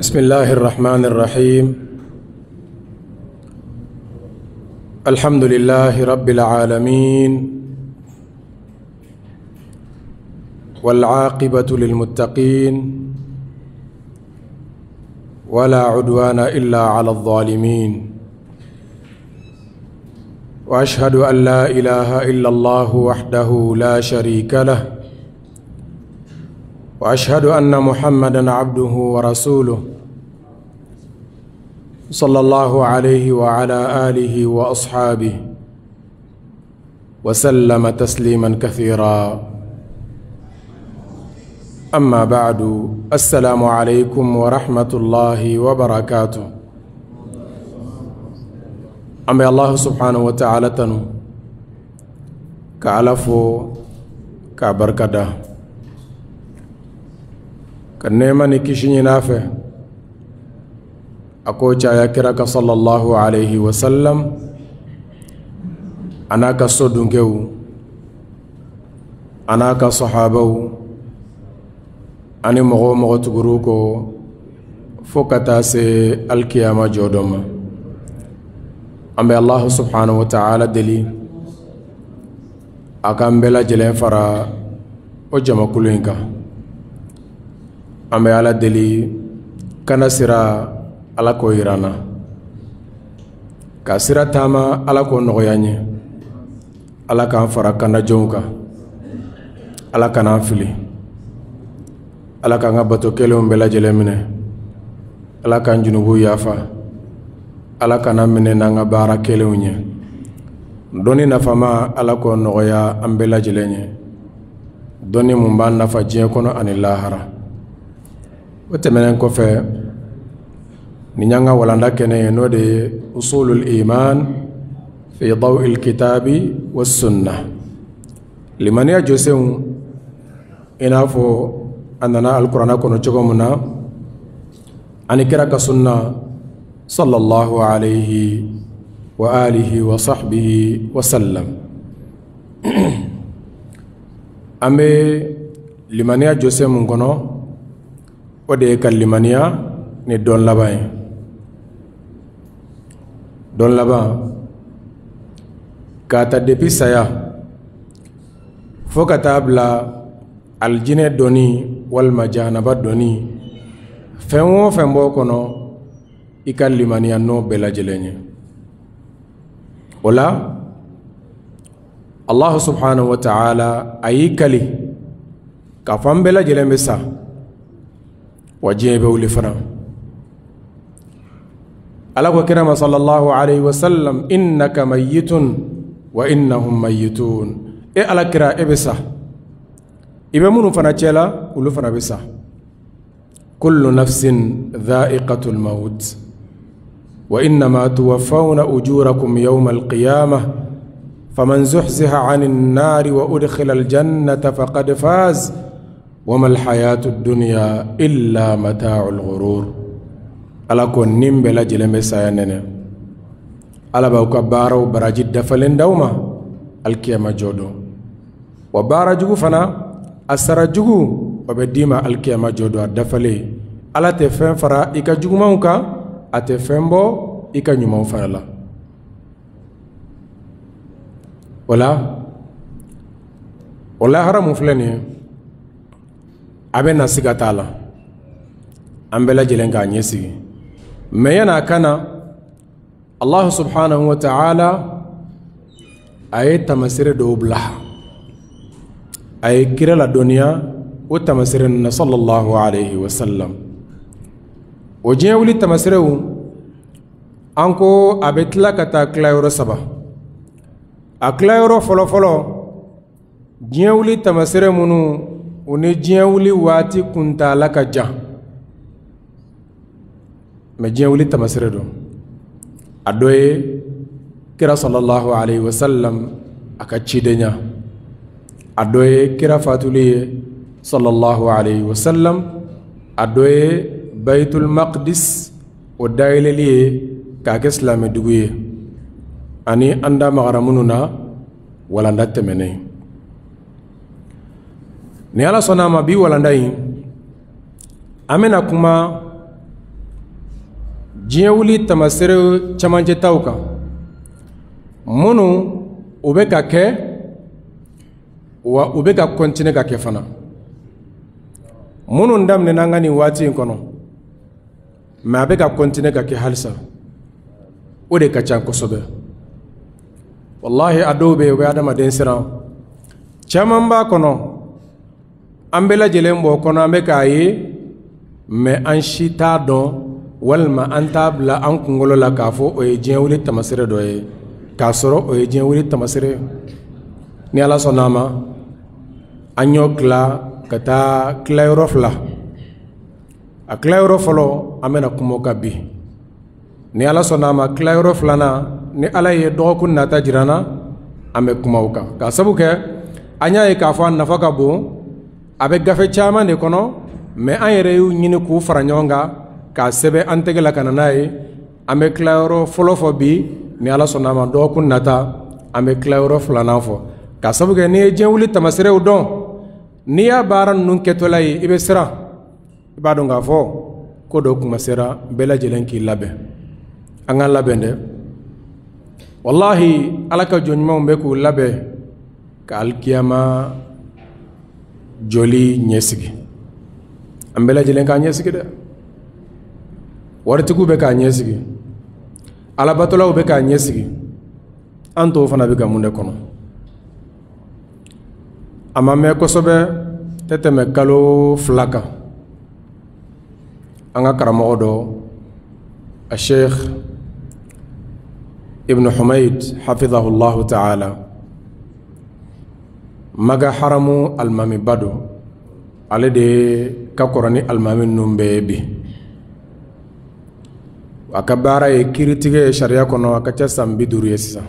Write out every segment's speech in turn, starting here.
بسم الله الرحمن الرحيم. الحمد لله رب العالمين، والعاقبة للمتقين، ولا عدوان إلا على الظالمين، وأشهد أن لا إله إلا الله وحده لا شريك له، وأشهد أن محمدا عبده ورسوله صلى الله عليه وعلى آله وأصحابه وسلم تسليما كثيرا. أما بعد، السلام عليكم ورحمة الله وبركاته. أما الله سبحانه وتعالى تنو كعلفو كبركة ka nɛɛma ni kisi ɲini a fɛ, a k'o caya kira kan sallallahu alayhi wa sallam, a n'a ka so dunkew, a n'a ka sahabaw, ani mɔgɔ o mɔgɔ tugur'u kɔ fo ka taa se alikiyama jɔ dɔ ma. An bɛ Alahu subhanahu wa ta'ala deli a k'an bɛɛ lajɛlen fara o jamakulu in kan. An bɛ Ala deli kana sira Ala k'o yira an na, ka sira taama Ala k'o nɔgɔya an ye, Ala k'an fara kanajɔnw kan, Ala kan'an fili, Ala k'an ka bato kɛlenw bɛɛ lajɛlen minɛ, Ala k'an junubuw yafa, Ala kana minɛ n'an ka baara kɛlenw ye. Dɔnni nafama Ala k'o nɔgɔya an bɛɛ lajɛlen ye, dɔnni mun b'an nafa diɲɛ kɔnɔ ani lahara. O tɛmɛnen kɔfɛ, nin y'an ka walanda kɛnɛ ye, n'o de ye usulul iman fi daw'il kitabi was sunnah. Limaniya jɔsenw i n'a fɔ a nana alikuranɛ kɔnɔ cogo min na, ani kira ka sunna sallallahu alayhi wa alihi wa sahbihi wa sallam. An bɛ limaniya jɔsen mun kɔnɔ, o de ye ka limaniya ni dɔn laban ye. Dɔn laban k'a ta depuis saya fo ka taa bila alijinɛ dɔnni walima jahanaba dɔnni, fɛn o fɛn b'o kɔnɔ, i ka limaniya n'o bɛɛ lajɛlen ye. O la Allahu subhanahu wa ta'ala a y'i kali k'a fɔ an bɛɛ lajɛlen bɛ sa, wa diɲɛ bɛ wuli fana. Ala ko kira ma sallallahu alayhi wa sallam, innaka mayyitun wa innahum mayyitun. E Ala kira, e bɛ sa, i bɛ minnu fana cɛ la, olu fana bɛ sa. Kullu nafsin dha'iqatul maut wa innama tuwaffawna ujurakum yawma al-qiyamah faman zuhziha 'anil nari wa udkhila al-jannata faqad faz wama alhayatu dunya illa mata'ul ghurur. Ala ko nin bɛɛ lajɛlen bɛ saya nɛnɛ, Ala b'aw ka baaraw baraji dafalen d'aw ma alikiyama jɔ don. Wa baara jugu fana, a sara jugu, o bɛ d'i ma alikiyama jɔ don a dafalen. Ala tɛ fɛn fara i ka jugumanw kan, a tɛ fɛn bɔ i ka ɲumanw fana la. O la, o lahara mun filɛ nin ye, a bɛ na siga t'a la, an bɛɛ lajɛlen k'a ɲɛsigi. Mɛ yan'a ka na, Allahu subhanahu wa ta'ala a ye taamasere dɔw bila, a ye kira ladɔnniya o taamasere ninnu na sallallahu alayhi wa sallam. O diɲɛ wuli tamaserew, an ko a bɛ tila ka taa tilayɔrɔ saba. A tilayɔrɔ fɔlɔfɔlɔ, diɲɛ wuli tamasere minnu u ni diɲɛ wuli waati kuntaala ka jan, mɛ diɲɛ wuli tamasere don. A dɔ ye kira sallallahu alayhi wa sallam a ka cidenya, a dɔ ye kira fatuli ye sallallahu alayhi wa sallam, a dɔ ye Baitul Maqdis o dayɛlɛli ye k'a kɛ silamɛdugu ye, ani an da magara minnu na walanda tɛmɛnen. Ni Ala sɔnna a ma, bi walanda in an bɛna kuma Diɲɛ wuli tamasere camancɛtaw kan, minnu u bɛ ka kɛ, wa u bɛ ka kɔntine ka kɛ fana, minnu daminɛna an ka nin waati in kɔnɔ, mais a bɛ ka kɔntine ka kɛ halisa, o de ka ca kosɛbɛ. Walahi, a dɔw bɛ yen, u bɛ adamaden siran. Caman b'a kɔnɔ, an bɛɛ lajɛlen b'o kɔnɔ, an bɛ k'a ye, mais an si t'a dɔn walima an t'a bila an kunkolo la k'a fɔ o ye diɲɛ wuli tamasere dɔ ye, k'a sɔrɔ o ye diɲɛ wuli tamasere. Ni Ala sɔnna a ma, an y'o tila ka taa tilayɔrɔ fila. A tilayɔrɔ fɔlɔ, an bɛna kuma o kan bi. Ni Ala sɔnna a ma, tilayɔrɔ filanan, ni Ala ye dɔgɔkun nata jira an na, an bɛ kuma o kan, k'a sabu kɛ an y'a ye k'a fɔ a nafa ka bon. A bɛ gafe caman de kɔnɔ, mais an yɛrɛ y'u ɲini k'u fara ɲɔgɔn kan k'a sɛbɛn an tɛgɛ la ka na n'a ye. An bɛ tilayɔrɔ fɔlɔ fɔ bi. Ni Ala sɔnna a ma, dɔgɔkun nata, an bɛ tilayɔrɔ filanan fɔ, k'a sabu kɛ n'i ye diɲɛ wuli tamaserew dɔn, n'i y'a baara ninnu kɛtɔla ye, i bɛ siran. I b'a dɔn k'a fɔ ko dɔ kuma sera, bɛɛ lajɛlen k'i labɛn. An k'an labɛn dɛ. Walahi, Ala ka jɔn ɲumanw bɛ k'u labɛn ka alikiyama jɔli ɲɛsigi. An bɛɛ lajɛlen k'a ɲɛsigi dɛ. Waritigiw bɛ k'a ɲɛsigi, alabatɔlaw bɛ k'a ɲɛsigi, an tɔw fana bɛ ka mun de kɔnɔ? A ma mɛn kosɛbɛ, tɛ tɛmɛ kalo 2 kan, an ka karamɔgɔ dɔ, a Sheikh Ibn Humayd hafidhahullahu ta'ala, Maga haramu alimamiba don, ale de ka kɔrɔ ni alimami ninnu bɛɛ ye bi. A ka baara ye kiiritigɛ ye sariya kɔnɔ. A ka ca san 50 ye sisan,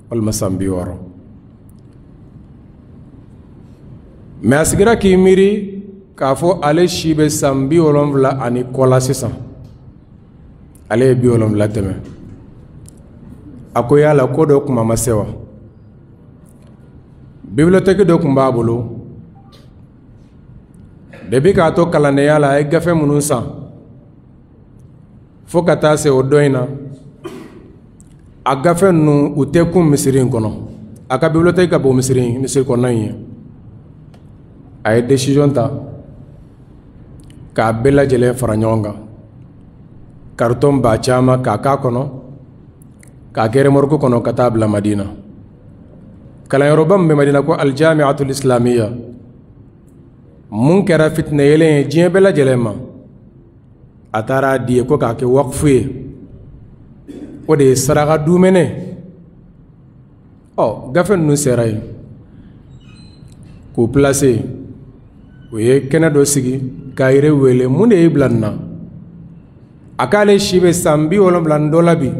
walima san 60. Mais a sigira k'i miiri k'a fɔ ale si bɛ san 70 ani kɔ la sisan. Ale ye 70 tɛmɛ. A ko yala ko dɔ kuma ma se wa? Bibliothèque dɔ tun b'a bolo depuis k'a to kalandenya la. A ye gafe minnu san fo ka taa se o dɔ in na, a gafe ninnu, u tɛ kun misiri in kɔnɔ. A ka bibliothèque ka bon misiri kɔnɔna in ye. A ye décision ta k'a bɛɛ lajɛlen fara ɲɔgɔn kan, carton ba caman, k'a k'a kɔnɔ, k'a kɛ remorque kɔnɔ ka taa bila Madina, kalanyɔrɔba min bɛ Madina ko Aljamiatul Islamiyya. Mun kɛra fitinɛ yelen ye diɲɛ bɛɛ lajɛlen ma. A taara di ye ko k'a kɛ wakufu ye, o de ye saraka dumɛnɛ. Ɔ, gafe ninnu sera yen k'u place, o ye kɛnɛ dɔ sigi k'a yɛrɛ wele. Mun de y'i bila nin na? A k'ale si bɛ san 70 ni dɔ la bi.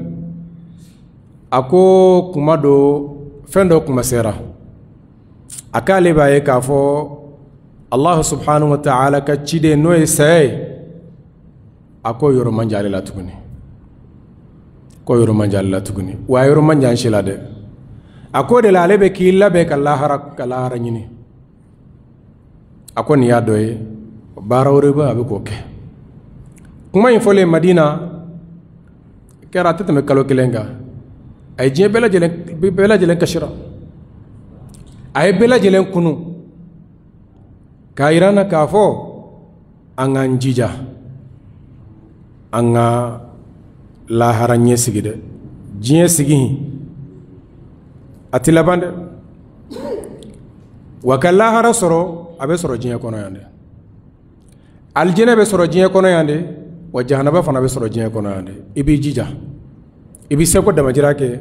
A ko kuma dɔ, fɛn dɔ kuma sera. A k'ale b'a ye k'a fɔ Allah subhanahu wa ta'ala ka ciden, n'o ye saya ye, a ko yɔrɔ man jan ale la tuguni, ko yɔrɔ man jan ale la tuguni, wa a yɔrɔ man jan si la dɛ. A ko de la ale bɛ k'i labɛn ka lahara ɲini. A ko nin y'a dɔ ye, baara wɛrɛ bɛ, a bɛ k'o kɛ. Kuma in fɔlen Madina kɛra, a tɛ tɛmɛ kalo 1 kan, a ye diɲɛ bɛɛ lajɛlen kasira, a ye bɛɛ lajɛlen kunu k'a yira n na k'a fɔ an k'an jija, an ka lahara ɲɛsigi dɛ. Diɲɛ sigi, a tɛ laban dɛ. Wa ka lahara sɔrɔ, a bɛ sɔrɔ diɲɛ kɔnɔ yan dɛ. Alijinɛ bɛ sɔrɔ diɲɛ kɔnɔ yan de, wa jahanaba fana bɛ sɔrɔ diɲɛ kɔnɔ yan dɛ. I b'i jija, i b'i seko damajira kɛ,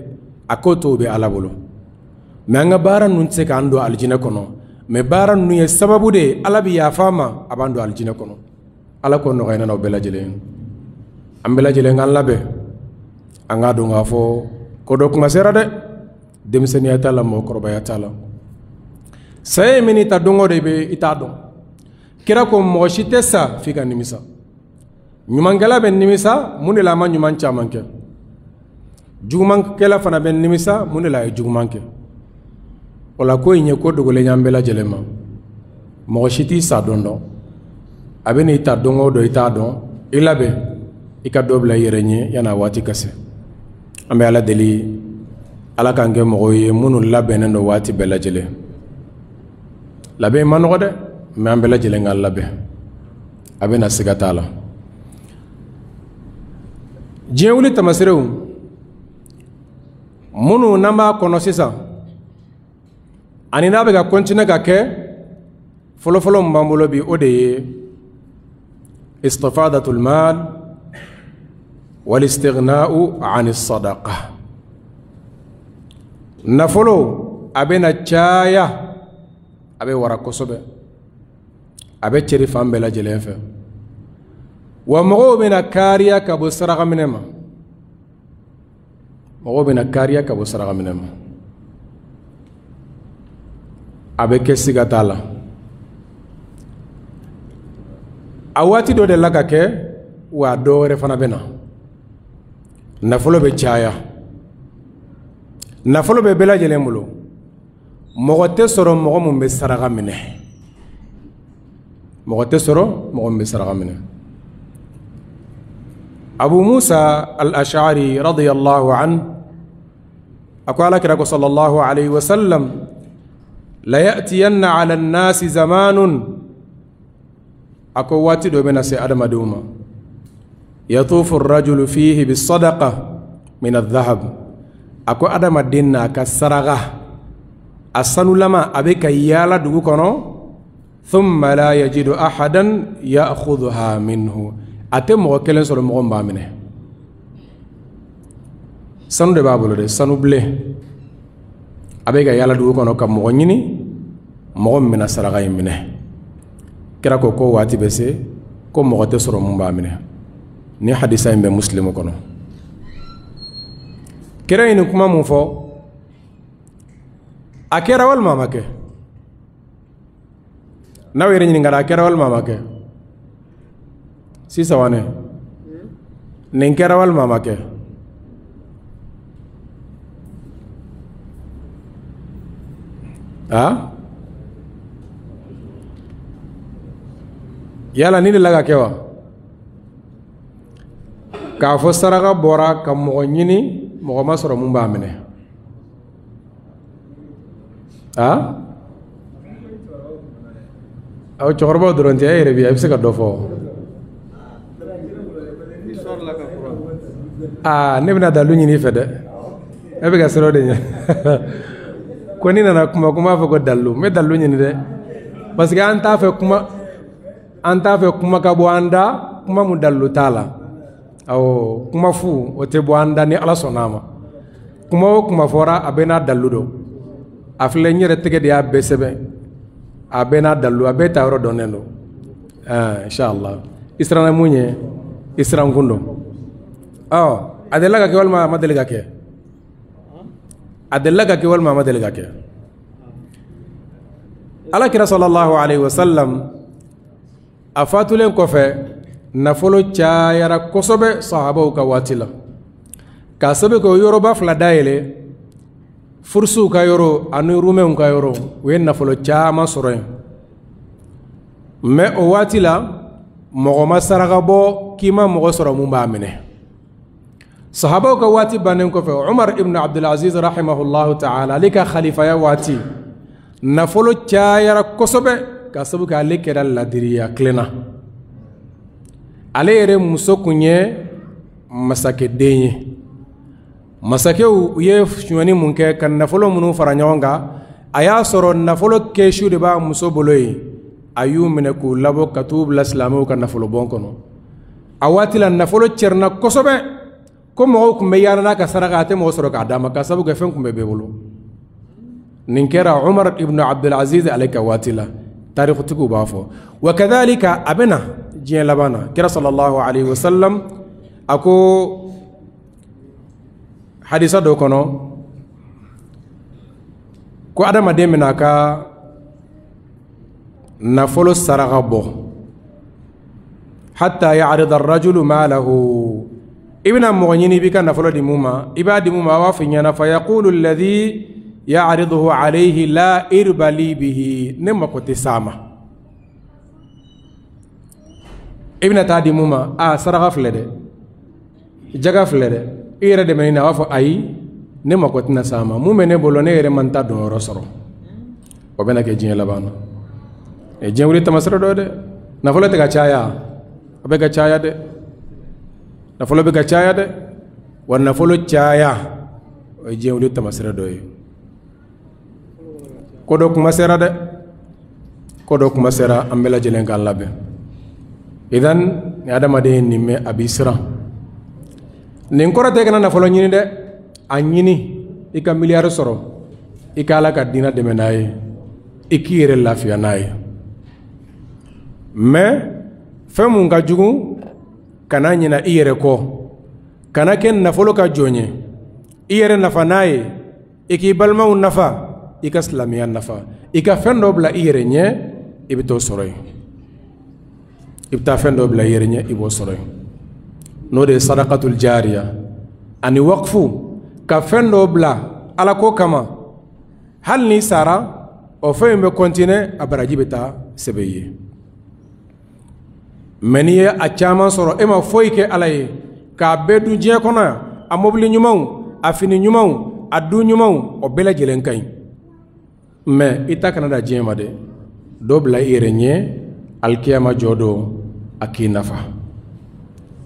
a ko tɔw bɛ Ala bolo. Mais an ka baara ninnu tɛ se k'an don alijinɛ kɔnɔ, mais baara ninnu ye sababu de ye, Ala bɛ yafa an ma, a b'an don alijinɛ kɔnɔ. Ala k'o nɔgɔya ne n'aw bɛɛ lajɛlen ye. An bɛɛ lajɛlen k'an labɛn, an k'a dɔn k'a fɔ ko dɔ kuma sera dɛ. Denmisɛnninya t'a la, mɔgɔkɔrɔbaya t'a la. Saya ye min ta don o don, i bɛ i t'a dɔn. Kira ko mɔgɔ si tɛ sa f'i ka nimisa. Ɲumankɛla bɛ nimisa mun de la? A ma ɲuman caman kɛ. Jugumankɛla fana bɛ nimisa mun de la? A ye juguman kɛ. O la, ko in ye ko dogolen y'an bɛɛ lajɛlen ma. Mɔgɔ si t'i sa don dɔn, a bɛ n'i ta don o don, i t'a dɔn. I labɛn. I ka dɔ bila i yɛrɛ ɲɛ yan'a waati ka se. An bɛ Ala deli, Ala k'an kɛ mɔgɔw ye minnu labɛnnen don waati bɛɛ lajɛlen. Labɛn ma nɔgɔ dɛ, mais an bɛɛ lajɛlen ka labɛn, a bɛ na, siga t'a la. Diɲɛ wuli tamaserew minnu n'an b'a kɔnɔ sisan, ani n'a bɛ ka continuer ka kɛ, fɔlɔfɔlɔ min b'an bolo bi, o de ye istifadatul mal wal istighna'u ani sadaqa. Nafolo a bɛna caya, a bɛ wara kosɛbɛ, a bɛ cɛri fan bɛɛ lajɛlen fɛ, wa mɔgɔw bɛna kariya ka bɔ saraka minɛ ma. Mɔgɔw bɛna kariya ka bɔ saraka minɛ ma, a bɛ kɛ, siga t'a la. A waati dɔ de la ka kɛ, wa dɔ wɛrɛ fana bɛ na. Nafolo bɛ caya, nafolo bɛ bɛɛ lajɛlen bolo, mɔgɔ tɛ sɔrɔ mɔgɔ mun bɛ saraka minɛ. Mɔgɔ tɛ sɔrɔ mɔgɔ min bɛ saraka minɛ. Abu Musa al-Ash'ari radiyallahu an a ko Ala kira ko sallallahu alayhi wa sallam: la ya'tiyanna ala an-nasi zamanun, a ko waati dɔ bɛna se adamadenw ma, yatufu ar-rajulu fihi bis-sadaqa min adh-dhahab. A ko adamaden n'a ka saraka a sanulama, a bɛ ka yaala dugu kɔnɔ, thumma la yajidu ahadan ya'khudhuha minhu, a tɛ mɔgɔ kelen sɔrɔ mɔgɔ min b'a minɛ. Sanu de b'a bolo dɛ, sanu bilen, a bɛ ka yaala dugu kɔnɔ ka mɔgɔ ɲini, mɔgɔ min bɛna saraka in minɛ. Kira ko ko waati bɛ se ko mɔgɔ tɛ sɔrɔ mun b'a minɛ. Ni hadisa in bɛ Muslimu kɔnɔ. Kira ye nin kuma mun fɔ, a kɛra walima a ma kɛ? N'aw yɛrɛ ɲininkara, a kɛra walima a ma kɛ? Sisan wane, nin kɛra walima a ma kɛ? A yala ni de la ka kɛ wa, k'a fɔ saraka bɔra ka mɔgɔ ɲini, mɔgɔ ma sɔrɔ mun b'a minɛ? A aw cɛkɔrɔbaw dɔrɔn tɛ, e yɛrɛ bi, a bɛ se ka dɔ fɔ. Aa, ne bɛna dalu ɲini i fɛ dɛ, e bɛ ka siran o de ɲɛ. Ko ni nana kuma, kuma fɔ ko dalu, n bɛ dalu ɲini dɛ, parce que an t'a fɛ kuma, an t'a fɛ kuma ka bɔ an da, kuma mun dalu t'a la. Awɔ, kuma fu o tɛ bɔ an da ni Ala sɔnna a ma. Kuma o kuma fɔra, a bɛɛ n'a dalu don. A filɛ, n yɛrɛ tɛgɛ de y'a bɛɛ sɛbɛn, a bɛɛ n'a dalu, a bɛɛ ta yɔrɔ dɔnnen don. Inshallah, i siranna mun ɲɛ, i siran kun don. Ɔ, a delila ka kɛ walima a ma deli ka kɛ? A delila ka kɛ walima a ma deli ka kɛ? Ala kira sallallahu alaihi wasallam a fatulen kɔfɛ, nafolo cayara kosɛbɛ sahabaw ka waati la, k'a sabu kɛ o yɔrɔba fila dayɛlɛ, furusiw ka yɔrɔ ani rumɛnw ka yɔrɔ, u ye nafolo caman sɔrɔ yen. Mais o waati la, mɔgɔ ma saraka bɔ k'i ma mɔgɔ sɔrɔ mun b'a minɛ. Sahabaw ka waati bannen kɔfɛ, Umar ibn Abdulaziz rahimahullahu ta'ala, ale ka khalifaya waati, nafolo cayara kosɛbɛ, k'a sabu kɛ ale kɛra ladiriya tilenna. Ale yɛrɛ muso kun ye masakɛden ye. Masakɛw u ye sonyani mun kɛ ka nafolo minnu fara ɲɔgɔn kan, a y'a sɔrɔ nafolo kɛsu de b'a muso bolo yen. A y'u minɛ k'u labɔ ka t'u bila silamɛw ka nafolobɔn kɔnɔ. A waati la, nafolo cɛrinna kosɛbɛ, ko mɔgɔw tun bɛ yaala n'a ka saraka, a tɛ mɔgɔ sɔrɔ k'a d'a ma, k'a sababu kɛ fɛn tun bɛ bɛɛ bolo. Nin kɛra Umar ibn Abdulaziz ale ka waati la, tarikutigiw b'a fɔ. Wa kadhalika, a bɛ na diɲɛ laban na. Kira sallallahu alaihi wasallam a ko hadisa dɔ kɔnɔ ko adamaden bɛna a ka nafolo saraka bɔ, hatta ya'rida ar-rajulu malahu, i bɛna mɔgɔ ɲini, i b'i ka nafolo di mun ma, i b'a di mun ma, a b'a fɔ ɲɛna: fa yaqulu alladhi ya'riduhu alayhi la irba li bihi, ne mako tɛ s'a ma. I bɛna taa di mun ma, a saraka filɛ dɛ. Jaga filɛ dɛ, i yɛrɛ dɛmɛ ni na, a b'a fɔ ayi, ne mako tɛna s'a ma, mun bɛ ne bolo, ne yɛrɛ man ta dɔn yɔrɔ sɔrɔ. O bɛna kɛ diɲɛ laban na. Diɲɛ wuli tamasira dɔ ye dɛ. Nafolo tɛ ka caya, a bɛ ka caya dɛ, nafolo bɛ ka caya dɛ. Wa nafolo caya o ye diɲɛ wuli tamasira dɔ ye. Ko dɔ kuma sera dɛ, ko dɔ kuma sera, an bɛɛ lajɛlen k'an labɛn. Idan ni adamaden ye nin mɛn, a b'i siran. Nin kɔrɔ tɛ kana nafolo ɲini dɛ, a ɲini i ka miliyari sɔrɔ, i ka Ala ka diinɛ dɛmɛ n'a ye, i k'i yɛrɛ lafiya n'a ye. Mais fɛn mun ka jugu, kana ɲina i yɛrɛ kɔ, kana kɛ nafolo ka jɔn ye, i yɛrɛ nafa n'a ye, i k'i balimaw nafa, i ka silamɛya nafa, i ka fɛn dɔ bila i yɛrɛ ɲɛ, i bɛ t'o sɔrɔ yen. I bɛ taa fɛn dɔ bila i yɛrɛ ɲɛ, i b'o sɔrɔ yen. N'o de ye sadakatul jariya ani waqfu, ka fɛn dɔ bila Ala ko kama, hali n'i sara, o fɛn in bɛ continuer, a baraji bɛ taa sɛbɛn i ye. Mais n'i ye a caman sɔrɔ, e ma foyi kɛ Ala ye, k'a bɛɛ dun diɲɛ kɔnɔ yan, a mobili ɲumanw, a fini ɲumanw, a du ɲumanw, o bɛɛ lajɛlen ka ɲi. Mais i ta kana da diɲɛ ma dɛ, dɔ bila i yɛrɛ ɲɛ, alikiyama jɔ don a k'i nafa.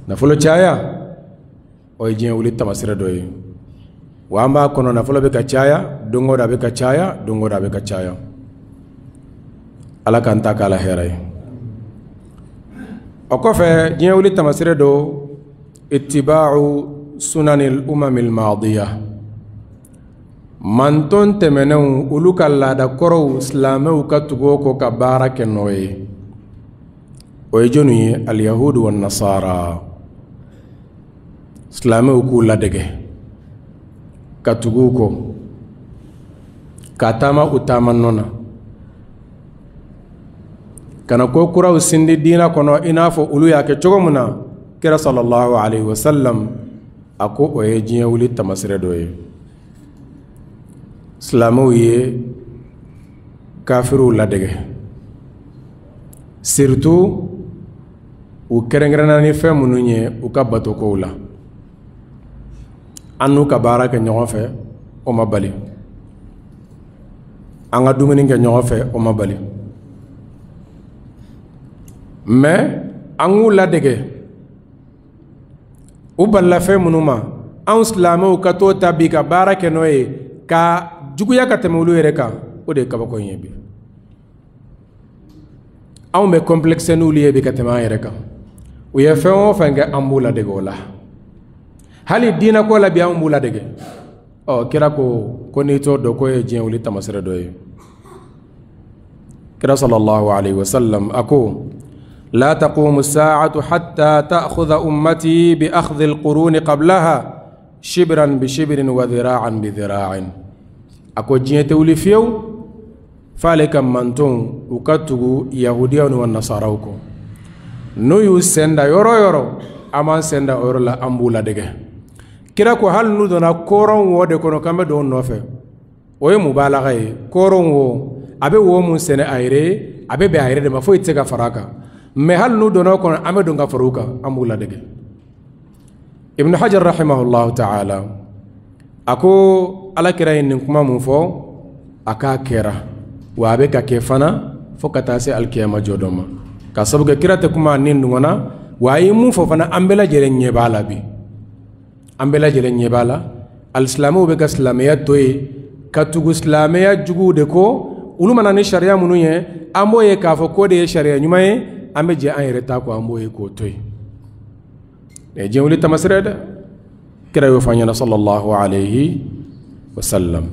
Nafolo caya o ye diɲɛ wuli tamasira dɔ ye. Wa an b'a kɔnɔ, nafolo bɛ ka caya don o don, a bɛ ka caya don o don, a bɛ ka caya. Ala k'an ta k'a la hɛrɛ ye. O kɔfɛ, diɲɛ wuli tamasira dɔ, ittiba'u sunanil umamil madiya, manton tɛmɛnenw olu ka laada kɔrɔw, silamɛw ka tugu o kɔ ka baara kɛ n'o ye. O ye jɔnni ye? Aliyahudu wa nasara. Silamɛw k'u ladege ka tugu u kɔ, ka taama u taama nɔ na, kana ko kuraw sindi diinɛ kɔnɔ i n'a fɔ olu y'a kɛ cogo min na. Kira sallallahu alaihi wasallam a ko o ye diɲɛ wuli tamasira dɔ ye. Silamɛw ye kafiriw ladege, surtout u kɛrɛnkɛrɛnna ni fɛn minnu ye u ka batokow la. An n'u ka baara kɛ ɲɔgɔn fɛ, o ma bali. An ka dumuni kɛ ɲɔgɔn fɛ, o ma bali. Mais an k'u ladege u balila fɛn minnu ma, anw silamɛw ka t'o ta bi ka baara kɛ n'o ye, ka juguya ka tɛmɛ olu yɛrɛ kan, o de ye kabako in ye bi. Anw bɛ complexe n'olu ye bi ka tɛmɛ an yɛrɛ kan. U ye fɛn o fɛn kɛ, an b'u ladege o la. Hali diinɛ ko la bi, anw b'u ladege. Ɔ kira ko ko n'i t'o dɔn, k'o ye diɲɛ wuli tamasira dɔ ye. Kira sallallahu alaihi wasallam a ko la taqumu as-sa'atu hatta ta'khudha ummati bi akhdhi al-quruni qablaha shibran bi shibrin wa dhira'an bi dhira'in. A ko diɲɛ tɛ wuli fiyewu f'ale ka mantonw u ka tugu yahudiyaw ni wa nasaraw kɔ. N'u y'u sen da yɔrɔ o yɔrɔ, an b'an sen da o yɔrɔ la, an b'u ladege. Kira ko hali n'u donna kɔrɔn wo de kɔnɔ, k'an bɛ don u nɔfɛ. O ye mubalaga ye. Kɔrɔn wo, a bɛ wo mun sɛnɛ a yɛrɛ ye, a bɛ bɛn a yɛrɛ de ma, foyi tɛ se ka fara a kan. Mais hali n'u donna o kɔnɔ, an bɛ don ka fara u kan, an b'u ladege. Ibn Hajar rahimahullahu ta'ala a ko Ala kira ye nin kuma mun fɔ, a k'a kɛra, wa a bɛ ka kɛ fana fo ka taa se alikiyama jɔ dɔ ma. Ka sabu kɛ kira tɛ kuma ni ɲɔgɔn na, wa a ye mun fɔ fana, an bɛɛ lajɛlen ɲɛ b'a la bi, an bɛɛ lajɛlen ɲɛ b'a la. Alisilamɛw bɛ ka silamɛya to yen ka tugu silamɛya juguw de kɔ. Olu mana ni sariya minnu ye, an b'o ye k'a fɔ k'o de ye sariya ɲuman ye, an bɛ jɛ an yɛrɛ ta kɔ, an b'o ye k'o to yen. Nin ye diɲɛ wuli tamasira ye dɛ. Kira y'o fɔ an ɲɛna sallallahu alayhi wa sallam.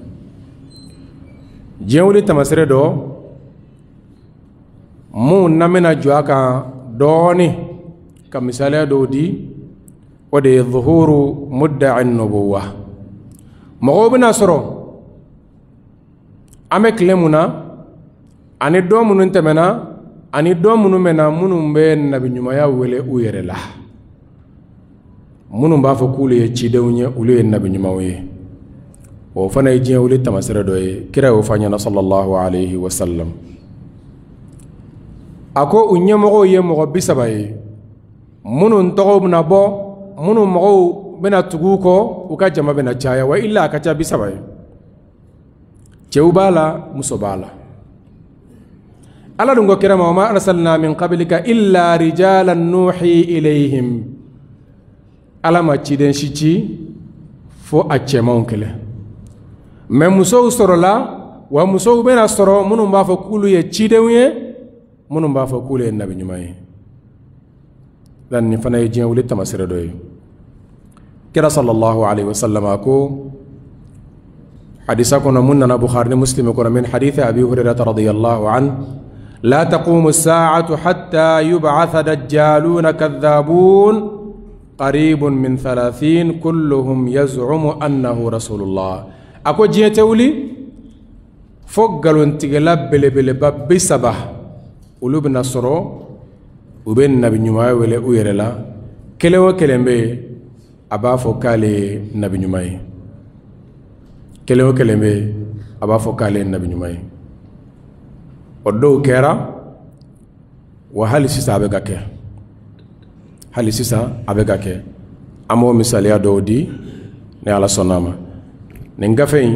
Diɲɛ wuli tamasira dɔ mun n'an bɛna jɔ a kan dɔɔni ka misaliya dɔw di, o de ye zuhuru mudda'i nubuwa. Mɔgɔw bɛna sɔrɔ an bɛ tile mun na, ani dɔ minnu tɛmɛna, ani dɔ minnu bɛ na, minnu bɛ nabiɲumanya wele u yɛrɛ la, minnu b'a fɔ k'olu ye cidenw ye, olu ye nabiɲumanw ye. O fana ye diɲɛ wuli tamasira dɔ ye. Kira y'o fɔ an ɲɛna sallallahu alayhi wa sallam. A ko u ɲɛmɔgɔw ye mɔgɔ 30 ye, minnu tɔgɔw bɛna bɔ, minnu mɔgɔw bɛna tugu u kɔ, u ka jama bɛna caya, wa illa a ka ca 30 ye. Cɛw b'a la, muso b'a la. Ala dun ko kira ma, wa ma arsalna min qablika illa rijalan nuhi ilayhim. Ala ma ciden si ci fo a cɛmanw kɛlɛ. Mɛ musow sɔrɔla, wa musow bɛna sɔrɔ minnu b'a fɔ k'olu ye cidenw ye, minnu b'a fɔ k'olu ye nabi ɲuman ye. Dan nin fana ye diɲɛ wuli taamasere dɔ ye. Kira sallallahu alaihi wasallam a ko hadisa kɔnɔ mun nana Bukhari ni Muslim kɔnɔ, min hadithi Abi Hurairah radiyallahu an, la taqumu as-sa'atu hatta yub'atha dajjaluna kadhabun qaribun min 30 kulluhum yaz'umu annahu rasulullah. A ko diɲɛ tɛ wuli fo nkalontigɛla belebeleba 30 olu bɛna sɔrɔ, u bɛ nabi ɲumanya wele u yɛrɛ la. Kelen o kelen bɛ yen a b'a fɔ k'ale ye nabi ɲuman ye. Kelen o kelen bɛ yen a b'a fɔ k'ale ye nabi ɲuman ye. O dɔw kɛra, wa hali sisan a bɛ ka kɛ, hali sisan a bɛ ka kɛ. An b'o misaliya dɔw di ni Ala sɔnna a ma. Nin gafe in,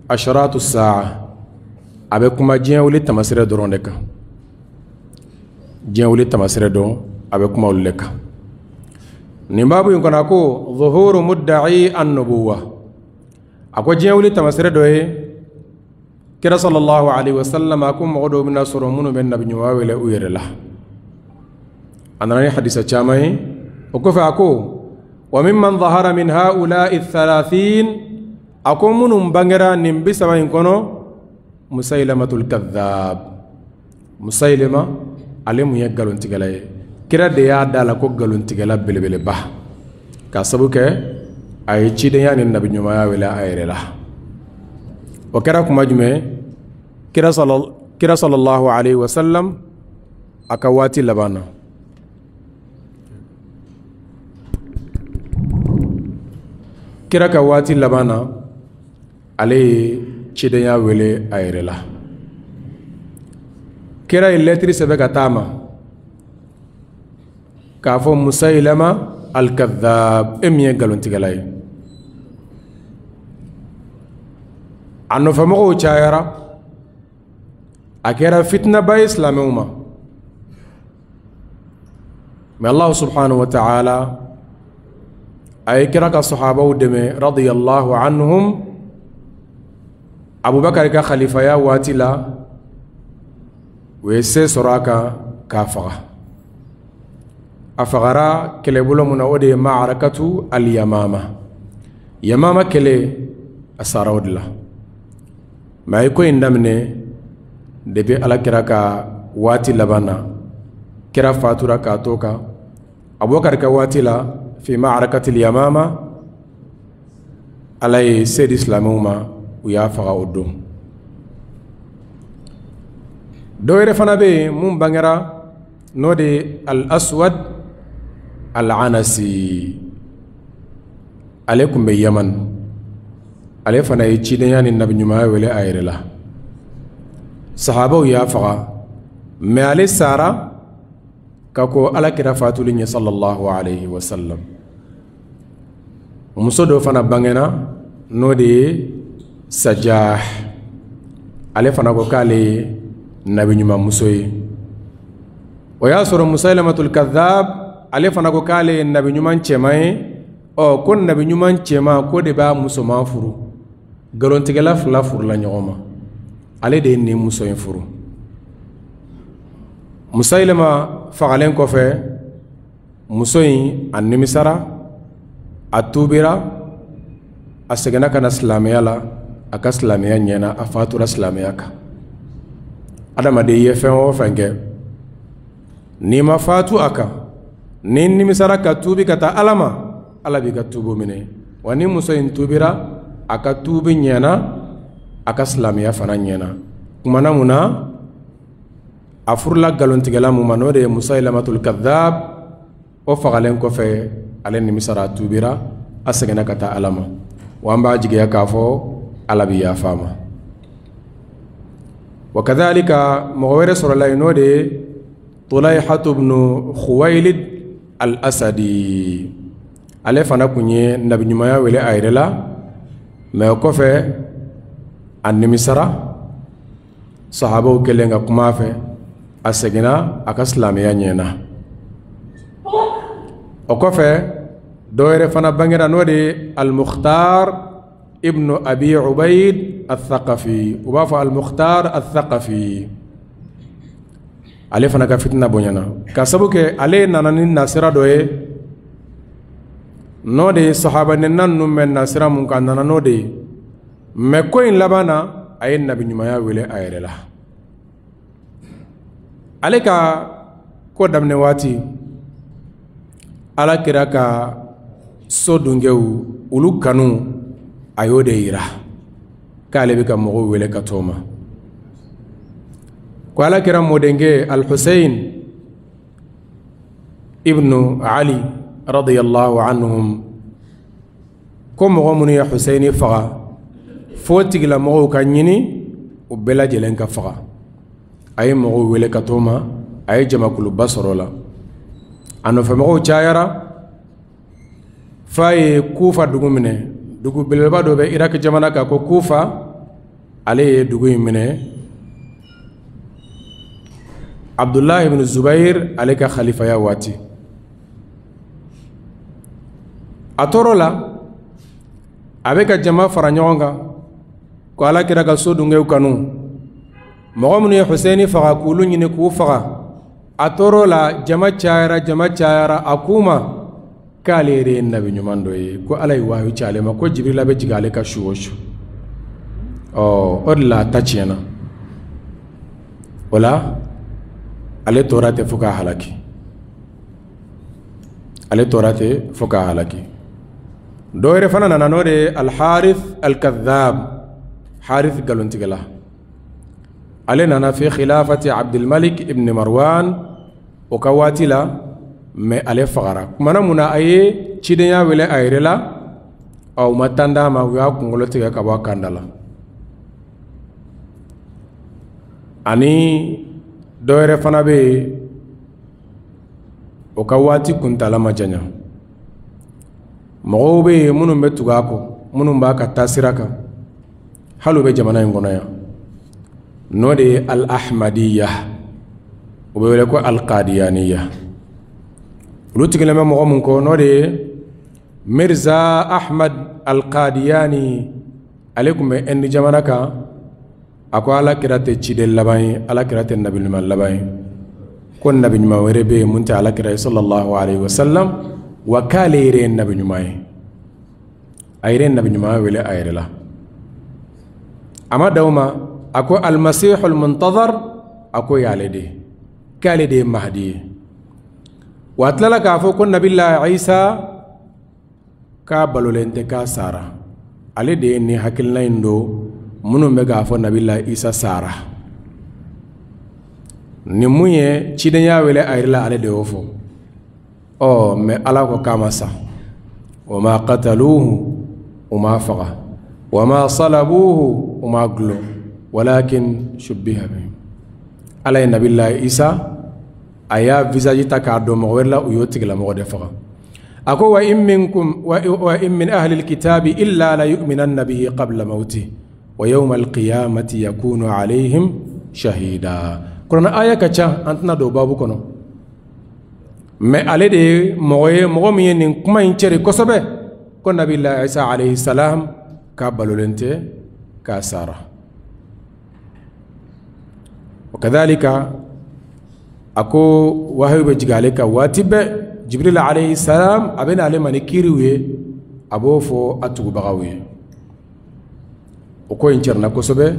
asharatu saa, a bɛ kuma diɲɛ wuli taamasere dɔrɔn de kan. Diɲɛ wuli taamasere dɔn, a bɛ kuma olu de kan. Nin baabu in kɔnɔ, a ko zuhuru mudda'i an-nubuwa. A ko diɲɛ wuli taamasere dɔ ye, kira sallallahu alaihi wasallam a ko mɔgɔ dɔw bɛna sɔrɔ minnu bɛ nabi ɲuman wele u yɛrɛ la. A nana ni hadisa caman ye. O kɔfɛ a ko wa mimman zahara min haula'i thalathin, a ko minnu bangera nin 30 in kɔnɔ, Musailamatul kadhab. Musailama ale mun ye nkalontigɛla ye. Kira de y'a da la ko nkalontigɛla belebeleba, k'a sabu kɛ a ye cidenya ni nabi ɲumanya wele a yɛrɛ la. O kɛra kuma jumɛn? Kira sallallahu alaihi wasallam a ka waati laban na. Kira ka waati laban na, ale ye cidenya wele a yɛrɛ la. Kira ye lɛtiri sɛbɛn ka taa ma k'a fɔ Musailama al-kadhab, e min ye nkalontigɛla ye. A nɔfɛmɔgɔw cayara, a kɛra fitinaba ye silamɛw ma. Mɛ Allah subhanahu wa ta'ala a ye kira ka sahabaw dɛmɛ radiyallahu anhum. Abubakar ka khalifaya waati la, u ye se sɔrɔ a kan k'a faga. A fagara kɛlɛbolo mun na, o de ye ma'arakatu al-yamama. Yamama kɛlɛ, a sara o de la. Mɛ a ye ko in daminɛ depuis Ala kira ka waati laban na. Kira fatura k'a to kan. Abubakar ka waati la, fi ma'arakati al-yamama, Ala ye se di silamɛw ma, u y'a faga o don. Dɔ wɛrɛ fana bɛ yen mun bangera, n'o de ye al-Aswad al-Anasi. Ale tun bɛ Yaman. Ale fana ye cidenya ni nabi ɲumanya wele a yɛrɛ la. Sahabaw y'a faga, mɛ ale sara ka ko Ala kira fatuli ɲɛ sallallahu alaihi wasallam. Muso dɔ fana bangena, n'o de ye Sajah. Ale fana ko k'ale ye nabi ɲuman muso ye. O y'a sɔrɔ Musailamatul kadhab ale fana ko k'ale ye nabi ɲuman cɛman ye. Ɔ ko nabi ɲuman cɛman ko de b'a musoman furu. Nkalontigɛla 2 furula ɲɔgɔn ma, ale de ye nin muso in furu. Musailama fagalen kɔfɛ, muso in a nimisara, a tuubira, a seginna ka na silamɛya la. A ka silamɛya ɲɛna, a fatura silamɛya kan. Adamaden i ye fɛn o fɛn kɛ, n'i ma fatu a kan, ni nimisara ka tuubi ka taa Ala ma, Ala b'i ka tuubu minɛ. Wa ni muso in tuubira, a ka tuubi ɲɛna, a ka silamɛya fana ɲɛna. Kumana mun na, a furula nkalontigɛla mun ma, n'o de ye Musailamatul kadhab, o fagalen kɔfɛ ale nimisara, a tuubira, a seginna ka taa Ala ma. Wa an b'a jigiya k'a fɔ Ala bi yafa a ma. Wa kadhalika mɔgɔ wɛrɛ sɔrɔla yen, n'o de ye Tulayhatu bnu Khuwaylid al-Asadi. Ale fana kun ye nabiɲumanya wele a yɛrɛ la, mais o kɔfɛ a nimisara. Sahabaw kɛlen ka kuma a fɛ, a seginna a ka silamɛya ɲɛna. O kɔfɛ dɔ wɛrɛ fana bangera, n'o de ye Al-Mukhtar ibnu Abi Ubaid Al-Thaqafi, u b'a fɔ Al-Mukhtar Al-Thaqafi. Ale fana ka fitina bonyana ka sabu kɛ ale nana ni nasira dɔ ye, n'o de ye sahaba nɛnina ninnu bɛ nasira mun kan, a nana n'o de ye. Mais ko in laban na, a ye nabiɲumanya wele a yɛrɛ la. Ale ka ko daminɛ waati, Ala kira ka so dunkew olu kanu, a y'o de yira k'ale bɛ ka mɔgɔw wele ka t'o ma. Ko Ala kira mɔdenkɛ Al-Hussein ibnu Ali radiyallahu anhum, ko mɔgɔ minnu ye Hussein faga, fo tigilamɔgɔw ka ɲini u bɛɛ lajɛlen ka faga. A ye mɔgɔw wele ka t'o ma, a ye jamakuluba sɔrɔ o la. A nɔfɛmɔgɔw cayara f'a ye Kufa dugu minɛ. Dugu belebeleba dɔ bɛ Irak jamana kan ko Kufa, ale ye dugu in minɛ. Abdullah ibn Zubair ale ka khalifaya waati, a tor'o la, a bɛ ka jama fara ɲɔgɔn kan ko Ala kira ka so dunkew kanu, mɔgɔ minnu ye Hussein faga k'olu ɲini k'u faga. A tor'o la, jama cayara, jama cayara. A k'u ma k'ale yɛrɛ ye nabi ɲuman dɔ ye, ko Ala ye wahayu ci ale ma, ko Jibrila bɛ jigin ale ka su o su. Ɔ o de la a ta tiɲɛna. O la ale tora ten fo k'a halaki, ale tora ten fo k'a halaki. Dɔ wɛrɛ fana nana, n'o de ye Al-Harith Al-Kadhab, Harith nkalontigɛla. Ale nana fi khilafati Abdulmalik ibn Marwan o ka waati la, mais ale fagara. Kumana mun na a ye cidenya wele a yɛrɛ la, u ma tan d'a ma, u y'a kunkolo tigɛ ka bɔ a kanda la. Ani dɔ wɛrɛ fana bɛ yen, o ka waati kuntaala ma janya. Mɔgɔw bɛ yen minnu bɛ tugu a kɔ, minnu b'a ka taasira kan, hali u bɛ jamana in kɔnɔ yan, n'o de ye Al-Ahmadiyya, o bɛ wele ko Al-Qadiyaniya. Olu tigilen bɛ mɔgɔ mun kɔ, n'o de ye Mirza Ahmad Al-Qadiyani. Ale tun bɛ Inde jamana kan. A ko Ala kira tɛ ciden laban ye, Ala kira tɛ nabi ɲuman laban ye, ko nabi ɲuman wɛrɛ bɛ yen mun tɛ Ala kira ye sallallahu alaihi wasallam, wa k'ale yɛrɛ ye nabi ɲuman ye. A yɛrɛ ye nabi ɲuman wele a yɛrɛ la. A ma dan o ma, a ko Al-Masihul Muntazar, a ko y'ale de ye, k'ale de ye Mahdi ye. Wa a tilala k'a fɔ ko Nabila Isa k'a balolen tɛ, k'a sara. Ale de ye nin hakilina in don minnu bɛ k'a fɔ Nabila Isa sara. Ni mun ye cidenya wele a yɛrɛ la, ale de y'o fɔ. Ɔ mais Ala ko k'a ma sa. Wa ma qataluhu, u m'a faga. Wa ma salabuhu, u m'a gulon. Walakin shubbiha bihim. Ala ye Nabila Isa a y'a visage ta k'a dɔn mɔgɔ wɛrɛ la, u y'o tigilamɔgɔ de faga. A ko wa in minkum wa in min ahli alkitabi illa la yu'minanna bihi qabla mawti wa yawma alqiyamati yakunu alayhim shahida. Kuranɛ aya ka ca, an tɛna don baabu kɔnɔ, mais ale de ye mɔgɔ ye, mɔgɔ min ye nin kuma in cɛri kosɛbɛ, ko Nabila Isa alayhi salam k'a balolen tɛ, k'a sara. Wa kadhalika a ko wahayu bɛ jigin ale kan waati bɛɛ. Jibril alayhi salam a bɛ na ale ma ni kiiriw ye, a b'o fɔ a tugubagaw ye. O ko in cɛrinna kosɛbɛ.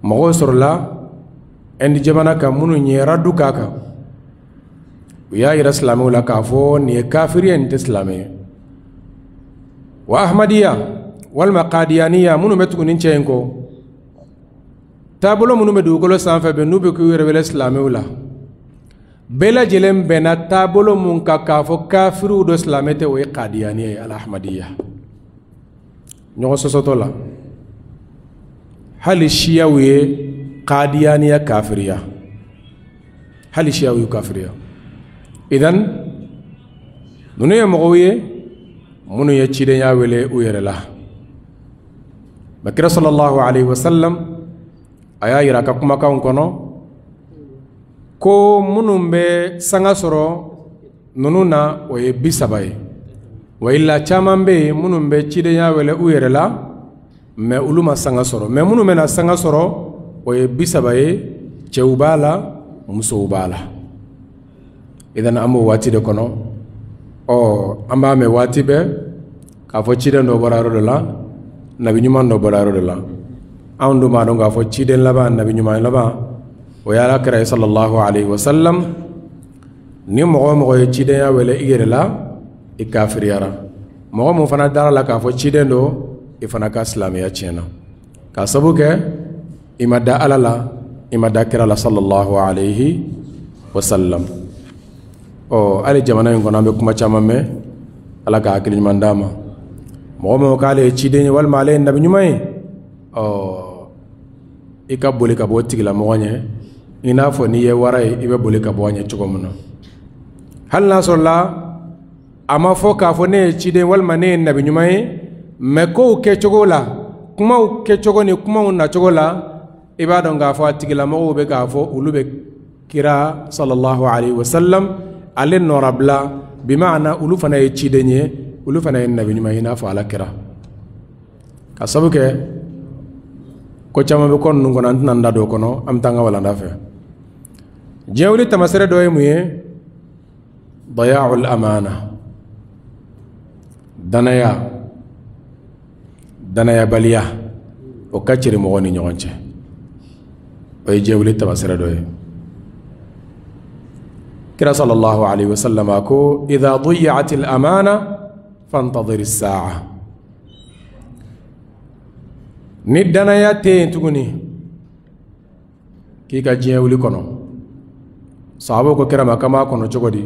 Mɔgɔw sɔrɔla Inde jamana kan minnu ye radu k'a kan. U y'a yira silamɛw la k'a fɔ nin ye kafiri ye, nin tɛ silamɛ ye. Wa Ahmadiyya walima Qadiyaniya minnu bɛ tugu nin cɛ in kɔ, taabolo minnu bɛ dugukolo sanfɛ bɛ n'u bɛ k'u yɛrɛ wele silamɛw la, bɛɛ lajɛlen bɛnna taabolo mun kan k'a fɔ kafiriw dɔ silamɛ tɛ, o ye Qadiyaniya ye, Al-Ahmadiyya. Ɲɔgɔn sɔsɔtɔ la, hali siyaw ye Qadiyaniya kafiriya, hali siyaw y'u kafiriya. Idan ninnu ye mɔgɔw ye Minnu ye cidenya wele u yɛrɛ la. Mɛ kira sallallahu alaihi wasallam a y'a yira a ka kumakanw kɔnɔ ko minnu bɛ sanga sɔrɔ ninnu na, o ye 30 ye. Wa illa caman bɛ yen minnu bɛ cidenya wele u yɛrɛ la, mɛ olu ma sanga sɔrɔ. Mɛ minnu bɛna sanga sɔrɔ, o ye 30 ye, cɛw b'a la, musow b'a la. Idan an b'o waati de kɔnɔ. Ɔ, an b'a mɛn waati bɛɛ k'a fɔ ciden dɔ bɔra yɔrɔ dɔ la, nabi ɲuman dɔ bɔra yɔrɔ dɔ la. Anw dun b'a dɔn k'a fɔ ciden laban, nabi ɲuman laban, o ye ala kira ye sallallahu alaihi wasallam. Ni mɔgɔ o mɔgɔ ye cidenya wele i yɛrɛ la, i kafiriyara. Mɔgɔ mun fana dara la k'a fɔ ciden don, i fana ka silamɛya tiɲɛna, k'a sabu kɛ i ma da ala la, i ma da kira la sallallahu alaihi wasallam. Ɔ, hali jamana in kɔnɔ, an bɛ kuma caman mɛn. Ala ka hakili ɲuman d'a ma. Mɔgɔ mɔgɔ k'ale ye ciden ye walima ale ye nabi ɲuman ye, ɔ, i ka boli ka bɔ o tigilamɔgɔ ɲɛ, i n'a fɔ n'i ye wara ye, i bɛ boli ka bɔ a ɲɛ cogo min na. Hali n'a sɔrɔla a ma fɔ k'a fɔ ne ye ciden walima ne ye nabi ɲuman ye, mɛ kow kɛcogo la, kumaw kɛcogo ni kumaw nacogo la, i b'a dɔn k'a fɔ a tigilamɔgɔw bɛ k'a fɔ olu bɛ kira sallallahu alaihi wasallam ale nɔrabila, bimaana olu fana ye ciden ye, olu fana ye nabi ɲuman ye, i n'a fɔ ala kira. Ka sabu kɛ ko caman bɛ ko ninnu kɔnɔ, an tɛna n da don o kɔnɔ, an bɛ taa an ka walanda fɛ. Diɲɛ wuli taamasere dɔ ye mun ye? Daya'ul amana, danaya, danayabaliya, o ka ceri mɔgɔw ni ɲɔgɔn cɛ, o ye diɲɛ wuli taamasere dɔ ye. Kira sallallahu alaihi wasallam a ko idha daya'at al amana fantadhir as-sa'a. Ni danaya tɛ yen tuguni k'i ka diɲɛ wuli kɔnɔ. Sahabaw ko kira ma k'an b'a kɔnɔ cogo di,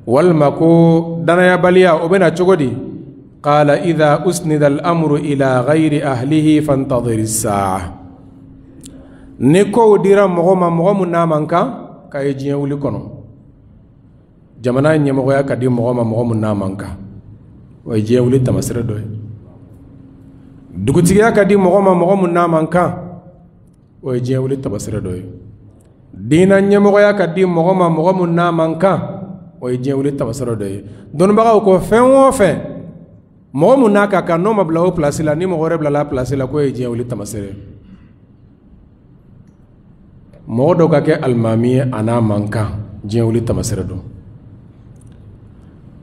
walima ko danayabaliya o bɛ na cogo di? Qala idha usnida al-amru ila ghayri ahlihi fantadhir as-sa'a. Ni kow dira mɔgɔ ma, mɔgɔ mun n'a man kan, k'a ye diɲɛ wuli kɔnɔ. Jamana ɲɛmɔgɔya ka di mɔgɔ ma, mɔgɔ mun n'a man kan, o ye diɲɛ wuli taamasere dɔ ye. Dugutigiya ka di mɔgɔ ma, mɔgɔ mun n'a man kan, o ye diɲɛ wuli taamasere dɔ ye. Diinɛ ɲɛmɔgɔya ka di mɔgɔ ma, mɔgɔ mun n'a man kan, o ye diɲɛ wuli taamasere dɔ ye. Dɔnnibagaw ko fɛn o fɛn, mɔgɔ mun n'a ka kan n'o ma bila o place la, ni mɔgɔ wɛrɛ bilala place la, k'o ye diɲɛ wuli taamasere ye. Mɔgɔ dɔ ka kɛ alimami ye, a n'a man kan, diɲɛ wuli taamasere don.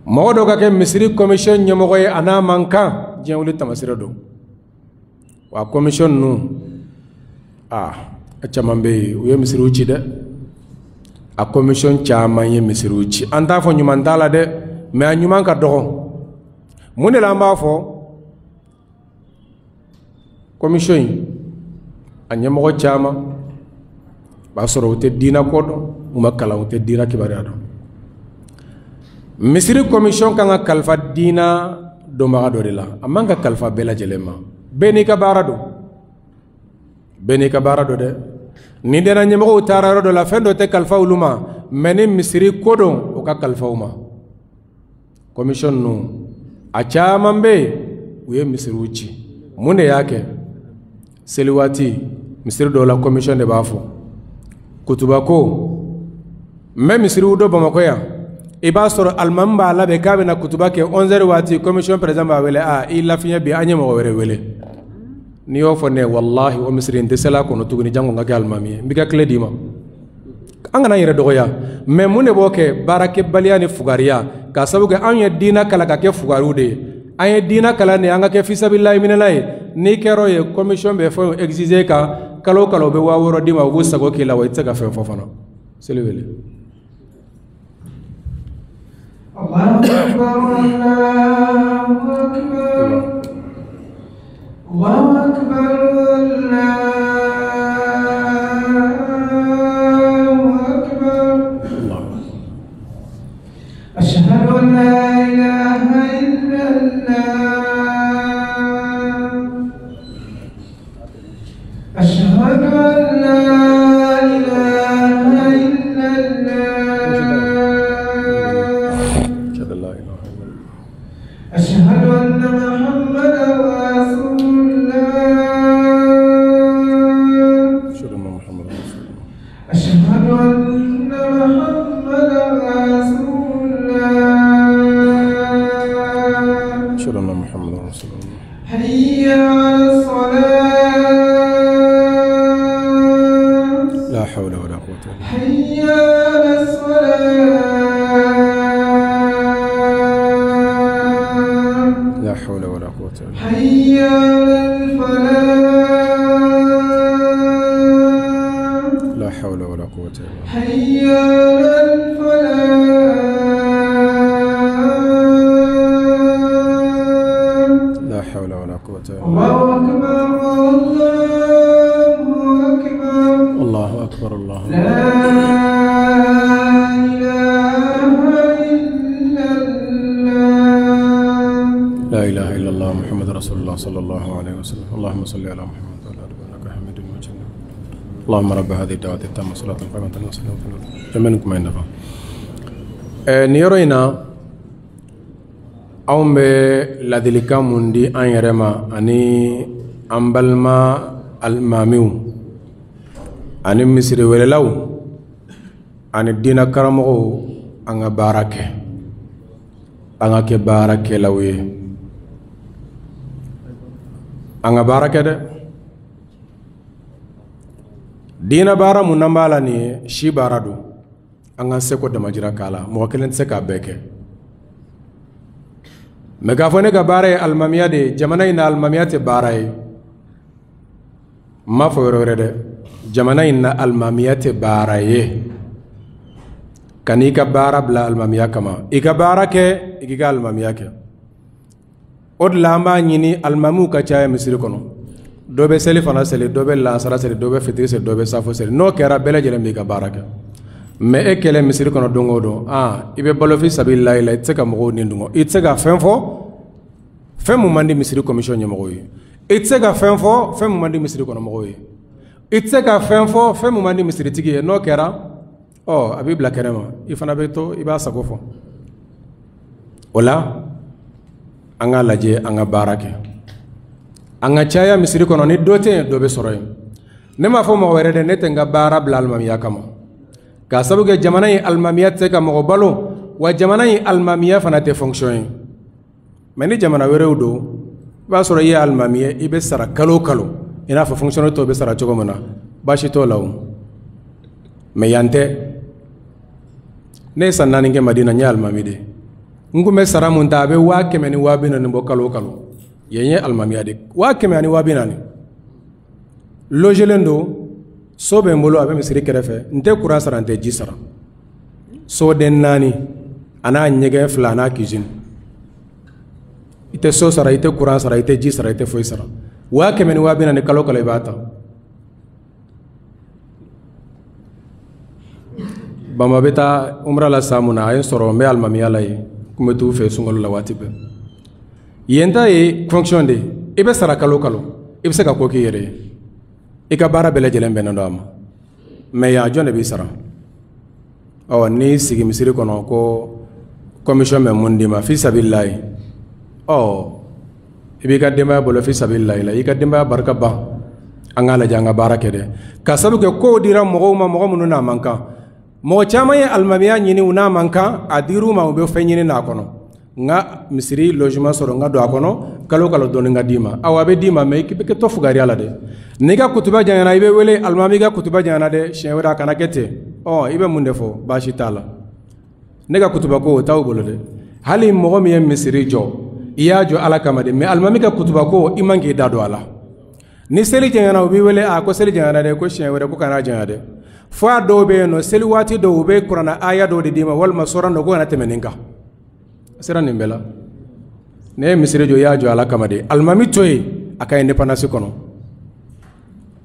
Mɔgɔ dɔ ka kɛ misiri commission ɲɛmɔgɔ ye, a n'a man kan, diɲɛ wuli taamasere don. Wa commission ninnu, a caman bɛ yen, u ye misiriw ci dɛ. A commission caman ye misiriw ci. An t'a fɔ ɲuman t'a la dɛ, mɛ a ɲuman ka dɔgɔ. Mun de la an b'a fɔ commission in a ɲɛmɔgɔ caman b'a sɔrɔ u tɛ diinɛ ko dɔn, u ma kalan, u tɛ diinɛ kibaruya dɔn. Misiri commission kan ka kalifa diinɛ dɔnbaga dɔ de la, a man ka kalifa bɛɛ lajɛlen ma. Bɛɛ n'i ka baara don, bɛɛ n'i ka baara don dɛ. Ni diinɛ ɲɛmɔgɔw taara yɔrɔ dɔ la, fɛn dɔ tɛ kalifa olu ma, mɛ ni misiri ko don, o ka kalifa u ma. Commission ninnu a caman bɛ yen, u ye misiriw ci. Mun de y'a kɛ? Seli waati, misiri dɔw la, commission de b'a fɔ kutuba ko. N bɛ misiriw dɔ Bamakɔ yan, i b'a sɔrɔ alimami b'a labɛn k'a bɛna kutuba kɛ 11 heures waati, commission président b'a wele: a i lafiɲɛ bi, an ye mɔgɔ wɛrɛ wele. N'i y'o fɔ ne ye, walahi, o misiri n tɛ seli a kɔnɔ tuguni, jango n ka kɛ alimami ye. N b'i ka tile d'i ma. An kana yɛrɛ dɔgɔya. Mɛ mun de b'o kɛ? Baarakɛbaliya ni fugariya. K'a sababu kɛ anw ye diinɛ kalan ka kɛ fugariw de ye. An ye diinɛ kalan de an ka kɛ fisabilayi minɛla ye. N'i kɛra o ye, commission bɛ fɛnw exiger kan, kalo o kalo u bɛ 6000 d'i ma, u b'u sago k'i la, wa i tɛ se ka fɛn fɔ fana. Seli wele. الله أكبر، الله أكبر، الله أكبر، الله أكبر. أشهد أن لا إله إلا الله، أشهد أن لا إله إلا الله، أشهد أشهد أن محمدا رسول الله. أشهد أن محمدا رسول الله. أشهد أن محمدا رسول الله. أشهد أن محمدا رسول الله. حي على الصلاة. لا حول ولا قوة إلا بالله. حي على الصلاة. لا حول ولا قوة إلا بالله. حي على الفلاح. لا حول ولا قوة إلا بالله. حي على الفلاح. لا حول ولا قوة إلا بالله. الله أكبر الله أكبر. الله أكبر الله أكبر. لا إله إلا الله. لا إله إلا الله محمد رسول الله صلى الله عليه وسلم. اللهم صل على محمد وعلى آله إنك حميد مجيد. اللهم رب هذه الدعوة التامة والصلاة القائمة والصلاة والسلام kuma in nafa. Nin yɔrɔ in na anw bɛ ladilikan mun di an yɛrɛ ma ani an balima alimamiw ani misiri welelaw ani diinɛ karamɔgɔw, an ka baara kɛ, an ka kɛ baarakɛlaw ye, an ka baara kɛ dɛ. Diinɛ baara mun n'an b'a la nin ye, si baara don, an ka seko damajira k'a la, mɔgɔ kelen tɛ se k'a bɛɛ kɛ. Mɛ k'a fɔ ne ka baara ye alimamiya de ye, jamana in na alimamiya tɛ baara ye. N m'a fɔ yɔrɔ wɛrɛ dɛ, jamana in na alimamiya tɛ baara ye. Kan'i ka baara bila alimamiya kama, i ka baara kɛ, i k'i ka alimamiya kɛ. O de la an b'a ɲini alimamiw ka caya misiri kɔnɔ. Dɔ bɛ seli fana seli, dɔ bɛ lansara seli, dɔ bɛ fitiri seli, dɔ bɛ safo seli. N'o kɛra bɛɛ lajɛlen b'i ka baara kɛ. Mɛ e kɛlen misiri kɔnɔ don o don, i bɛ balo fi sabililahi la, i tɛ se ka mɔgɔw ni dun, i tɛ se ka fɛn fɔ fɛn mun man di misiri commission ɲɛmɔgɔw ye, i tɛ se ka fɛn fɔ fɛn mun man di misiri kɔnɔ mɔgɔw ye, i tɛ se ka fɛn fɔ fɛn mun man di misiritigi ye. N'o kɛra, a b'i bila kɛnɛ ma, i fana bɛ to i b'a sago fɔ. O la an k'a lajɛ an ka baara kɛ, an ka caya misiri kɔnɔ. Ni dɔ tɛ yen, dɔ bɛ sɔrɔ yen. Ne m'a fɔ mɔgɔ wɛrɛ dɛ, ne tɛ n ka baara bila alimamiya kama, k'a sababu kɛ jamana in alimamiya tɛ se ka mɔgɔ balo, wa jamana in alimamiya fana tɛ fonction ye. Mɛ ni jamana wɛrɛw don, i b'a sɔrɔ i ye alimami ye, i bɛ sara kalo o kalo, i n'a fɔ fonctionnaire tɔw bɛ sara cogo min na, baasi t'o la o. Mɛ yan tɛ. Ne ye san 4 kɛ Madina, n ye alimami de ye. N kun bɛ sara mun ta, a bɛ 100,000 ni 40,000 bɔ kalo o kalo. Yen ye alimamiya de, 100,000 ani 40,000. Logelen don, so bɛ n bolo, a bɛ misiri kɛrɛfɛ, n tɛ courant sara, n tɛ ji sara. Soden 4 a n'a ɲɛgɛn 2 a n'a cuisine. I tɛ so sara, i tɛ courant sara, i tɛ ji sara, i tɛ foyi sara. 100,000 ni 40,000 kalo o kalo i b'a ta. Bama bɛ taa umra la san mun na, a ye n sɔrɔ n bɛ alimamiya la yen, n kun bɛ t'u fɛ sunkalo la waati bɛɛ. Yen ta ye fonction de ye, i bɛ sara kalo o kalo, i bɛ se ka ko k'i yɛrɛ ye, i ka baara bɛɛ lajɛlen bɛnnen don a ma. Mɛ yan jɔn de b'i sara? N'i sigi misiri kɔnɔ ko commission bɛ mun d'i ma fi sabililahi, i b'i ka denbaya bolo fi sabililahi la, i ka denbaya barika ban. An k'a lajɛ an ka baara kɛ dɛ, k'a sababu kɛ kow dira mɔgɔw ma, mɔgɔ minnu n'a man kan. Mɔgɔ caman ye alimamiya ɲini u n'a man kan, a dir'u ma, u bɛ fɛn ɲini n'a kɔnɔ. N ka misiri logement sɔrɔ, n ka don a kɔnɔ, kalo kalo dɔɔni ka d'i ma. Awɔ, a bɛ d'i ma, mɛ i bɛ to fugariya la dɛ. N'i ka kutuba janyana, i bɛ wele alimami ka kutuba janyana dɛ, siɲɛ wɛrɛ a kana kɛ ten. I bɛ mun de fɔ? Baasi t'a la. Ne ka kutuba ko o t'aw bolo dɛ. Hali mɔgɔ min ye misiri jɔ, i y'a jɔ Ala kama de, mɛ alimami ka kutuba ko i man k'i da don a la. Ni seli janyana, u b'i wele, a ko seli janyana dɛ, ko siɲɛ wɛrɛ ko kana janya dɛ. Fo a dɔw bɛ yen nɔ, seli waati dɔw u bɛ kuranna aya dɔw de d'i ma, walima sɔrɔ dɔ ko kana tɛmɛ nin kan. A sera nin bɛɛ la. Ne ye misiri jɔ, i y'a jɔ Ala kama de. Alimami to yen, a ka indépendance kɔnɔ.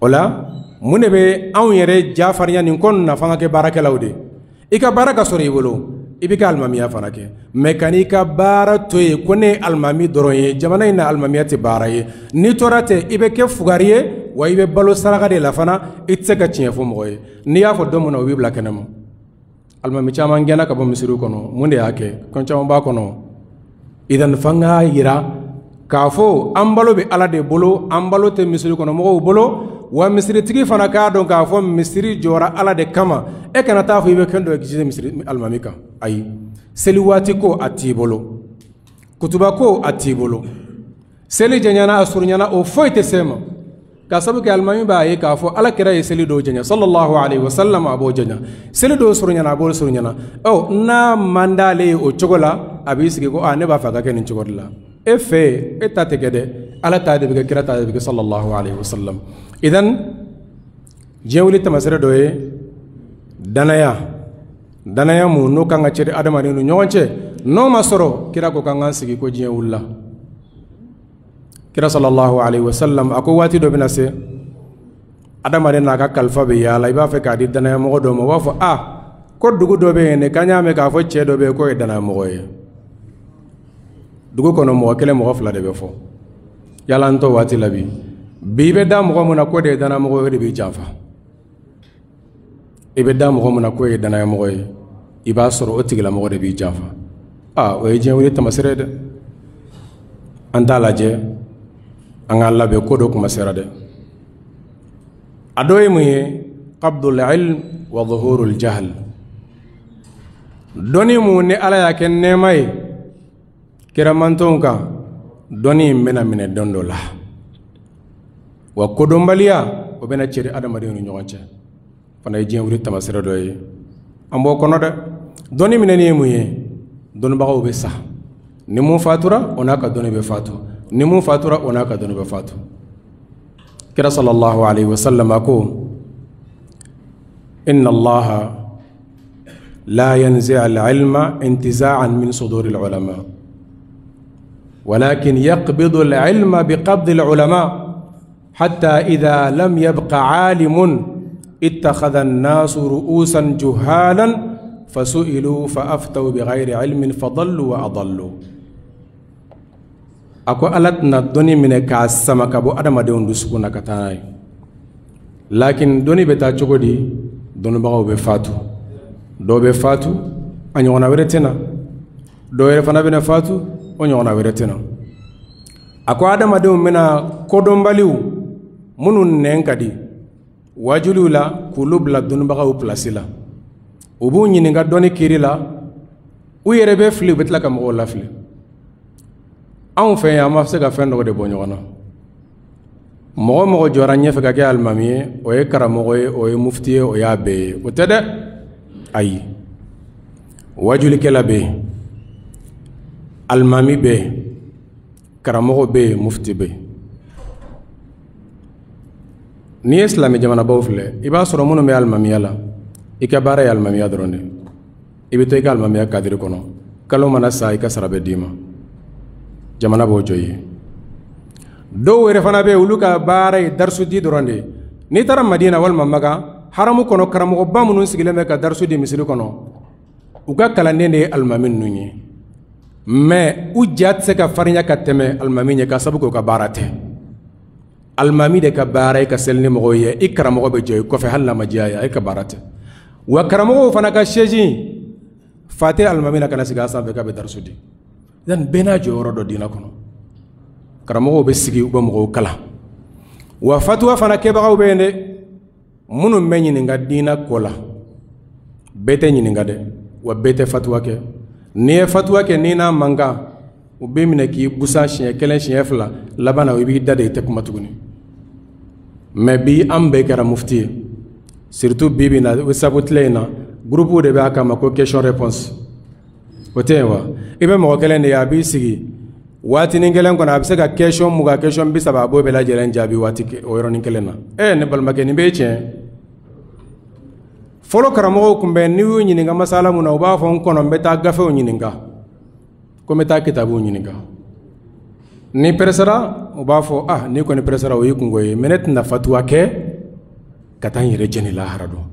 O la mun de bɛ anw yɛrɛ jafarinya nin ko ninnu na, f'an ka kɛ baarakɛlaw de. I ka baara ka sɔrɔ i bolo, i b'i ka alimamiya fana kɛ. Mɛ kan'i ka baara to yen ko ne ye alimami dɔrɔn ye. Jamana in na alimamiya tɛ baara ye. N'i tora ten, i bɛ kɛ fugari ye, wa i bɛ balo saraka de la fana, i tɛ se ka tiɲɛ fɔ mɔgɔ ye. N'i y'a fɔ don min na, u b'i bila kɛnɛ ma. Alimami caman gɛnna ka bɔ misiriw kɔnɔ. Mun de y'a kɛ? Fɛn caman b'a kɔnɔ. Idan f'an k'a yira k'a fɔ an balo bɛ Ala de bolo, an balo tɛ misiri kɔnɔ mɔgɔw bolo, wa misiritigi fana k'a dɔn k'a fɔ misiri jɔra Ala de kama. E kana taa fɔ i bɛ fɛn dɔ exiger misiri alimami kan, ayi. Seli waati ko a t'i bolo, kutuba ko a t'i bolo, seli janyana a surunyana o foyi tɛ se ma. Ka sabu kɛ alimami b'a ye k'a fɔ Ala kira ye seli dɔw janya sallallahu alaihi wasallam, a b'o janya, seli dɔw surunyana a b'o surunyana. Ɔ n'a man d'ale ye o cogo la, a b'i sigi ko ne b'a fɛ a ka kɛ nin cogo de la. E fɛ e ta tɛ kɛ dɛ, Ala ta de bɛ kɛ, kira ta de bɛ kɛ sallallahu alaihi wasallam. Idan diɲɛ wuli taamasere dɔ ye danaya. Danaya mun n'o kan ka cɛri adamadenw ni ɲɔgɔn cɛ, n'o ma sɔrɔ, kira ko k'an k'an sigi ko diɲɛ wulila. Kira sallallahu alaihi wasallam a ko waati dɔ bɛna se, adamaden n'a ka kalifa bɛ yaala, i b'a fɛ k'a di danayamɔgɔ dɔ ma, u b'a fɔ ko dugu dɔ bɛ yen k'an y'a mɛn k'a fɔ cɛ dɔ bɛ yen k'o ye danayamɔgɔ ye. Dugu kɔnɔ mɔgɔ kelen mɔgɔ fila de bɛ fɔ. Yala an t'o waati la bi. Bi i bɛ da mɔgɔ mun na k'o de ye danayamɔgɔ ye, o de b'i janfa. I bɛ da mɔgɔ mun na k'o ye danayamɔgɔ ye, i b'a sɔrɔ o tigilamɔgɔ de b'i janfa. O ye diɲɛ wuli taamasere ye dɛ. An t'a lajɛ, an k'a labɛn, ko dɔ kuma sera dɛ. A dɔ ye mun ye? Qabdul ilm wa zuhurul jahl. Dɔnni mun ni Ala y'a kɛ nɛɛma ye kiramantonw kan, dɔnni in bɛna minɛ don dɔ la. Wa kodɔnbaliya o bɛna cɛri adamadenw ni ɲɔgɔn cɛ. Fana ye diɲɛ wuli taamasere dɔ ye. An b'o kɔnɔ dɛ. Dɔnni minɛni ye mun ye? Dɔnnibagaw bɛ sa. Ni mun fatura, o n'a ka dɔnni bɛ fatu. Ni mun fatura, o n'a ka dɔnni bɛ fatu. Kira sallallahu alaihi wasallam a ko inna Allaha la yanzi'u al-ilma intiza'an min suduri al-ulama, walakin yaqbidu al-ilma biqabdi al-ulama hatta idha lam yabqa 'alimun ittakhadha an-nasu ru'usan juhalan fasu'ilu fa'aftaw bighayri 'ilmin fadallu wa adallu. A ko Ala tɛna dɔnni minɛ k'a sama ka bɔ adamadenw dusukun na ka taa n'a ye. Lakin dɔnni bɛ taa cogo di? Dɔnnibagaw bɛ fatu, dɔw bɛ fatu a ɲɔgɔnna wɛrɛ tɛ na, dɔw yɛrɛ fana bɛna fatu o ɲɔgɔnna wɛrɛ tɛ na. A ko adamadenw bɛna kodɔnbaliw minnu nɛn ka di wajuliw la k'olu bila dɔnnibagaw pilasi la, u b'u ɲininka dɔnni kiiri la, u yɛrɛ bɛ fili, u bɛ tila ka mɔgɔw lafili. Anw fɛ yan, an ma se ka fɛn dɔw de bɔ ɲɔgɔn na. Mɔgɔ mɔgɔ jɔra ɲɛfɛ ka kɛ alimami ye, o ye karamɔgɔ ye, o ye mufti ye, o y'a bɛɛ ye. O tɛ dɛ, ayi. Wajulikɛla bɛ yen, alimami bɛ yen, karamɔgɔ bɛ yen, mufti bɛ yen. N'i ye silamɛ jamanabaw filɛ, i b'a sɔrɔ minnu bɛ alimamiya la, i ka baara ye alimamiya dɔrɔn de ye. I bɛ to i ka alimamiya kadiri kɔnɔ, kalo mana sa i ka sara bɛ d'i ma, jamana b'o jɔ i ye. Dɔw yɛrɛ fana bɛ yen, olu ka baara ye darisudi dɔrɔn de ye. N'i taara Madina walima Makan, haramu kɔnɔ karamɔgɔba minnu sigilen bɛ ka darisu di misiri kɔnɔ, u ka kalanden de ye alimami ninnu ye. Mais u ja tɛ se ka farinya ka tɛmɛ alimami ɲɛ, ka sabu kɛ u ka baara tɛ. Alimami de ka baara ye ka seli ni mɔgɔw ye, i karamɔgɔ bɛ jɔ i kɔfɛ hali n'a ma diya ye, e ka baara tɛ. Wa karamɔgɔw fana ka chaise fa tɛ alimami na ka na sigi a sanfɛ k'a bɛ darisu di. Yani bɛɛ n'a jɔyɔrɔ dɔ diinɛ kɔnɔ. Karamɔgɔw bɛ sigi, u bɛ mɔgɔw kalan. Wa fatuwa fana kɛbagaw bɛ yen dɛ, minnu bɛ ɲininka diinɛ ko la. Bɛɛ tɛ ɲininka dɛ, wa bɛɛ tɛ fatuwa kɛ. N'i ye fatuwa kɛ n'i n'a man kan, u bɛ minɛ k'i busan siɲɛ kelen siɲɛ fila, laban na i b'i da de, i tɛ kuma tuguni. Mais bi an bɛɛ kɛra mufti ye, surtout bi bi na WhatsApp tile in na, groupe de b'a kama ko question réponse. O tɛ yen wa? I bɛ mɔgɔ kelen de ye, a b'i sigi waatinin kelen kɔnɔ, a bɛ se ka question 20, question 30, a b'o bɛɛ lajɛlen jaabi waati o yɔrɔnin kelen na. Ne balimakɛ, nin bɛɛ ye tiɲɛ. Fɔlɔ karamɔgɔw tun bɛ, n'i y'u ɲininka masala mun na, u b'a fɔ n kɔnɔ n bɛ taa gafew ɲininka, ko n bɛ taa kitabuw ɲininka. Ni pɛrɛsɛra, u b'a fɔ n'i kɔni pɛrɛsɛra o y'i kungo ye, mais ne tɛna fatuwa kɛ ka taa n yɛrɛ jɛni lahara don.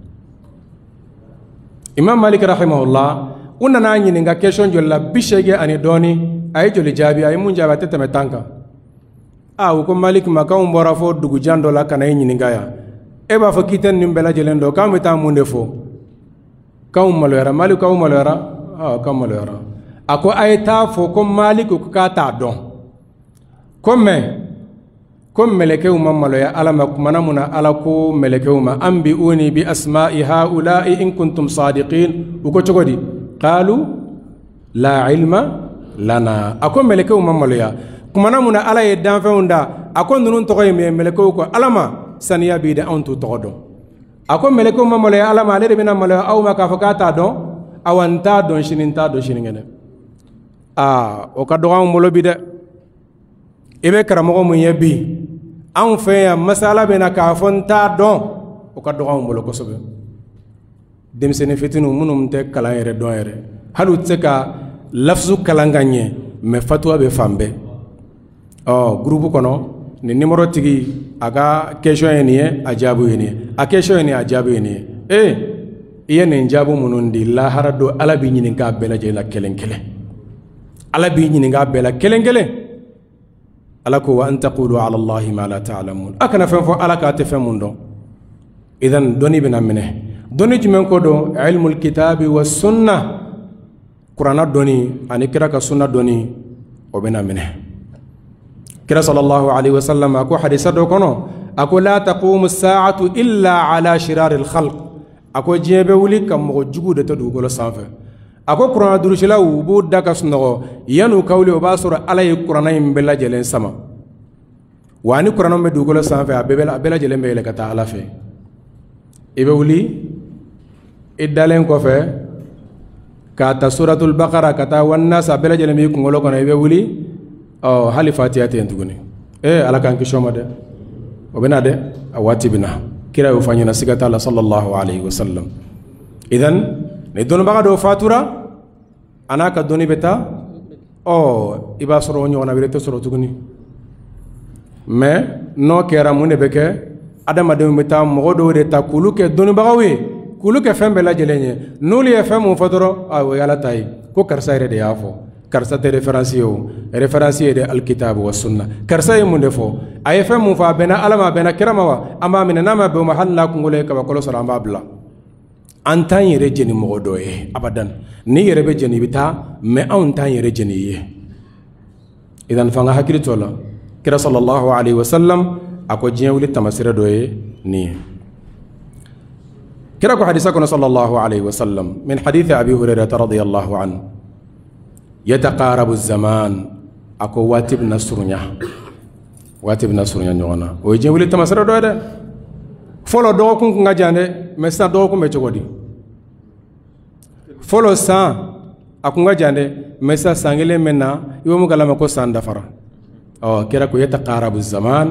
Imam Malik rahimahullah, u nana ɲininka question joli la, 80 ani dɔɔni, a ye joli jaabi, a ye mun jaabi, a tɛ tɛmɛ 10 kan. U ko Malik ma k'anw bɔra fɔ dugujan dɔ la ka na e ɲininka yan, e b'a fɔ k'i tɛ nin bɛɛ lajɛlen dɔn, k'an bɛ taa mun de fɔ? K'anw maloyara. Malik, k'aw maloyara? K'anw maloyara. A ko a ye taa fɔ ko Malik ko k'a t'a dɔn ko mɛ ko mɛlɛkɛw ma maloya Ala ma kumana mun na Ala ko mɛlɛkɛw ma anbi'uni bi asma'i ha'ula'i in kuntum sadiqin. U ko cogo di? Qalu la ilma lana. A ko mɛlɛkɛw ma maloya kumana mun na Ala ye danfɛnw da, a ko ninnu tɔgɔ ye min ye? Mɛlɛkɛw ko Ala ma saniya b'i da, anw t'u tɔgɔ dɔn. A ko mɛlɛkɛw ma maloya Ala ma, ale de bɛna maloya aw ma k'a fɔ k'a t'a dɔn? Awa n t'a dɔn sini, n t'a dɔn sinikɛnɛ. Aa, o ka dɔgɔ anw bolo bi dɛ. I bɛ karamɔgɔ mun ye bi anw fɛ yan, masala bɛ na k'a fɔ n t'a dɔn, o ka dɔgɔ anw bolo kosɛbɛ. Denmisɛnnin fitininw minnu tɛ kalan yɛrɛ dɔn yɛrɛ, hali u tɛ se ka lafisu kalan ka ɲɛ, mɛ fatuwa bɛ fan bɛɛ. Ɔ gurupu kɔnɔ nin nimɔrɔ tigi a ka question ye nin ye, a jaabi ye nin ye, a question ye nin ye, a jaabi ye nin ye. Ee, i ye nin jaabi minnu di, lahara don Ala b'i ɲininka a bɛɛ lajɛlen la kelen kelen. Ala b'i ɲininka a bɛɛ la kelen kelen. Ala ko wa an taqulu ala Allahi ma la ta'lamun. A kana fɛn fɔ Ala k'a tɛ fɛn mun dɔn. Idan dɔnni bɛna minɛ. Dɔnni jumɛn ko don? Ilmul kitabi wa sunna, kuranna dɔnni ani kira ka sunna dɔnni, o bɛna minɛ. Kira sallallahu alaihi wasallam a ko hadisa dɔ kɔnɔ, a ko la taqumu sa'atu illa ala shiraril khalq. A ko diɲɛ bɛ wuli ka mɔgɔ jugu de to dugukolo sanfɛ. A ko kuranna durusilaw u b'u da ka sunɔgɔ, yan'u ka wuli o b'a sɔrɔ Ala ye kuranna in bɛɛ lajɛlen sama. Wa ni kuranna bɛ dugukolo sanfɛ, a bɛɛ lajɛlen bɛ yɛlɛ ka taa Ala fɛ. I bɛ wuli i dalen kɔfɛ k'a ta suratul bakara ka taa wannasa, a bɛɛ lajɛlen b'i kunkolo kɔnɔ. I bɛ wuli, ɔ hali fatiya tɛ yen tuguni. Ee, Ala k'an kisi o ma dɛ. O bɛ na dɛ, a waati bɛ na. Kira y'o fɔ an ɲɛna, siga t'a la, sallallahu alaihi wasallam. Idan ni dɔnnibaga dɔw fatura, a n'a ka dɔnni bɛ taa, ɔ i b'a sɔrɔ o ɲɔgɔnna wɛrɛ tɛ sɔrɔ tuguni. Mɛ n'o kɛra, mun de bɛ kɛ? Adamadenw bɛ taa mɔgɔ dɔw de ta k'olu kɛ dɔnnibagaw ye, k'olu kɛ fɛn bɛɛ lajɛlen ye. N'olu ye fɛn mun fɔ dɔrɔn, a o ye Ala ta ye, ko karisa yɛrɛ de y'a fɔ. Karisa tɛ référence ye, o référence ye de alikitabu wa sunna. Karisa ye mun de fɔ? A ye fɛn mun fɔ, a bɛnna Ala ma, a bɛnna kira ma wa? An b'a minɛ. N'a ma bɛn o ma, hali n'a kunkolo ye kabakolo sɔrɔ, an b'a bila. An t'an yɛrɛ jɛni mɔgɔ dɔ ye abadan. N'i yɛrɛ bɛ jɛni, i bɛ taa, mɛ anw t'an yɛrɛ jɛni i ye. Idan f'an ka hakili t'o la. Kira sallallahu alaihi wasallam a ko diɲɛ wuli taamasere dɔ ye nin ye. Kira ko hadisa kɔnɔ sallallahu alaihi wasallam, min hadithi Abi Hurairah radiyallahu anhu, yataqarabu zaman. A ko waati bɛna surunya, waati bɛna surunya ɲɔgɔn na. O ye diɲɛ wuli taamasere dɔ ye dɛ. Fɔlɔ dɔgɔkun kun ka jan dɛ, mɛ sisan dɔgɔkun bɛ cogo di? Fɔlɔ san a kun ka jan dɛ, mɛ sisan san kelen bɛ na, i bɛ mun kalama ko san dafara. Ɔ kira ko yataqarabu zaman,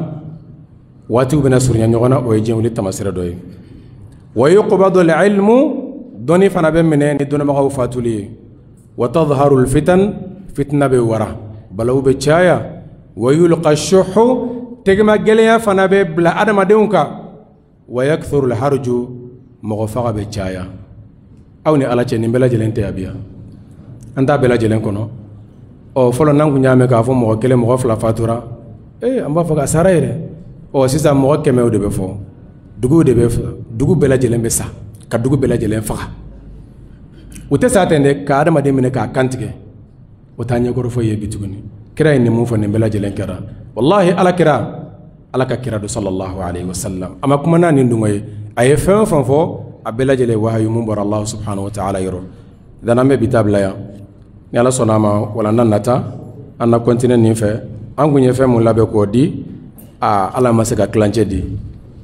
waatiw bɛna surunya ɲɔgɔn na, o ye diɲɛ wuli taamasere dɔ ye. Wa yuqbadu al-ilmu, dɔnni fana bɛ minɛ ni dɔnnibagaw fatuli ye. Wa tadhharu al-fitan, fitna bɛ wara, balawu bɛ caya. Wa yulqa ash-shuhhu, tɛgɛma gɛlɛya fana bɛ bila adamadenw kan. Wa yakthuru al-harju, mɔgɔ faga bɛ caya. Aw ni Ala cɛ, nin bɛɛ lajɛlen tɛ yan bi yan, an t'a bɛɛ lajɛlen kɔnɔ. Ɔ fɔlɔ n'an kun y'a mɛn k'a fɔ mɔgɔ kelen, mɔgɔ fila fatura, ee an b'a fɔ k'a sara yɛrɛ. Ɔ sisan mɔgɔ kɛmɛw de bɛ fɔ, duguw de bɛ fɔ, dugu bɛɛ lajɛlen bɛ sa, ka dugu bɛɛ lajɛlen faga. U tɛ sa ten dɛ, ka adamaden minɛ k'a kantigɛ, o t'a ɲɛkɔrɔ foyi ye bi tuguni. Kira ye nin mun fɔ, nin bɛɛ lajɛlen kɛra. Walahi Ala kira, Ala ka kira don sallallahu alaihi wasallam, a ma kuma n'a nin dungɔ ye. A ye fɛn o fɛn fɔ, a bɛɛ lajɛlen wahayu mun bɔra Allah subhanahu wa ta'ala yɔrɔ. Dan an bɛ bi ta bila yan. Ni Ala sɔnna a ma, walanda nata an na continuer nin fɛ. An kun ye fɛn mun labɛn k'o di, a Ala ma se ka tilancɛ di.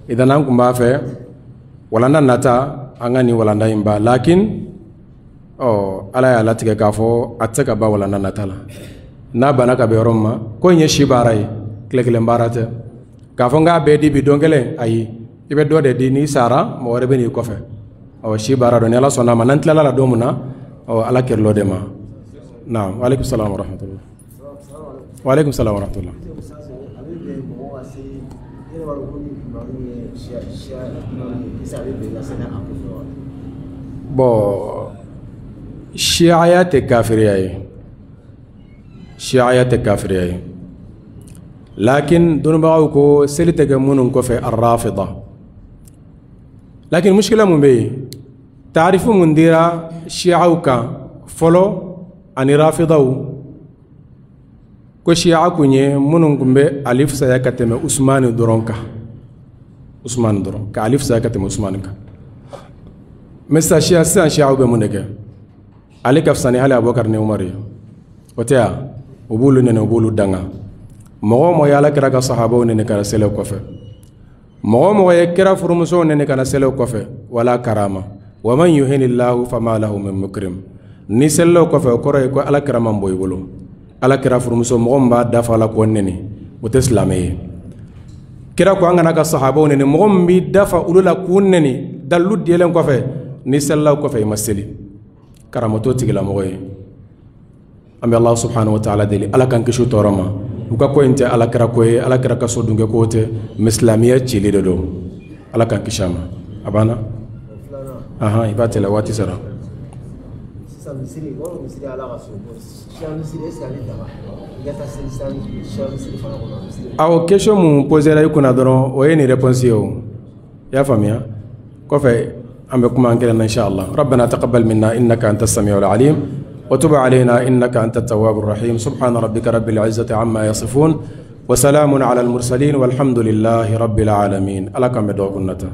Idan an kun b'a fɛ walanda nata an ka nin walanda in ba, lakin ɔ Ala y'a latigɛ k'a fɔ a tɛ se ka ban walanda nata la. N'a banna ka bɛn yɔrɔ min ma, ko in ye si baara ye, tile kelen baara tɛ. K'a fɔ n k'a bɛɛ di bi don kelen, ayi, i bɛ dɔ de di, n'i sara mɔgɔ wɛrɛ bɛ n'i kɔfɛ. Ɔ si baara don, ni Ala sɔnna a ma, n'an tilala la don min na, ɔ Ala kɛrɛla o de ma. Naam, wa aleykum salaam wa rahmatullah. Wa aleykum salaam wa rahmatullah. Bon, shiaya tɛ kafiriya ye, shiaya tɛ kafiriya ye. Lakin dɔnnibagaw ko seli tɛ kɛ minnu kɔfɛ, arrafida. Lakin muskila mun bɛ yen, taarifu mun dira shiaw kan fɔlɔ Ani rafidaw ko siya kun ye minnu tun bɛ Ali fisaya ka tɛmɛ Usumani dɔrɔn kan, Usumani dɔrɔn ka Ali fisaya ka tɛmɛ Usumani kan. Mais sisan siya, sisan siyaw bɛ mun de kɛ? Ale ka fisa ni hali Abubakar ni Umaru ye, o tɛ yan? U b'olu nɛni, u b'olu danga. Mɔgɔ o mɔgɔ ye Ala kira ka sahabaw nɛni ka na seli kɔfɛ, mɔgɔ o mɔgɔ ye kira furumusow nɛni ka na seli kɔfɛ, wala karama wa man yuhinillahu fama lahu min mukrim. Ni selilaw kɔfɛ, o kɔrɔ ye ko Ala kira man bɔ i bolo. Ala kira furumuso, mɔgɔ min b'a dafa la k'o nɛni, o tɛ silamɛ ye. Kira ko an kana ka sahabaw nɛni. Mɔgɔ min b'i dafa olu la k'u nɛni dalilu dilen kɔfɛ, ni selilaw kɔfɛ, i ma seli, karama t'o tigilamɔgɔ ye. An bɛ Allah subhanahu wa ta'ala deli, Ala k'an kisi tɔɔrɔ ma. U ka ko in tɛ Ala kira ko ye, Ala kira ka so dunkɛ ko tɛ, mais silamɛya cili de don. Ala k'an kisi a ma. A banna, ahan, i b'a tɛlɛ, waati sera. Sisan misiri, o misiri Ala ka so, siya misiri, est ce que a bɛ daga i ka taa seli siya misiri fana kɔnɔ, misiri? Awɔ, question mun posera i kunna dɔrɔn, o ye nin réponse ye. O i y'a faamuya, kɔfɛ an bɛ kuma an kelen na, insha Allah. ربنا تقبل منا إنك أنت السميع العليم وتب علينا إنك أنت التواب الرحيم. سبحان ربك رب العزة عما يصفون وسلام على المرسلين والحمد لله رب العالمين. Ala k'an bɛ dɔgɔkun nata.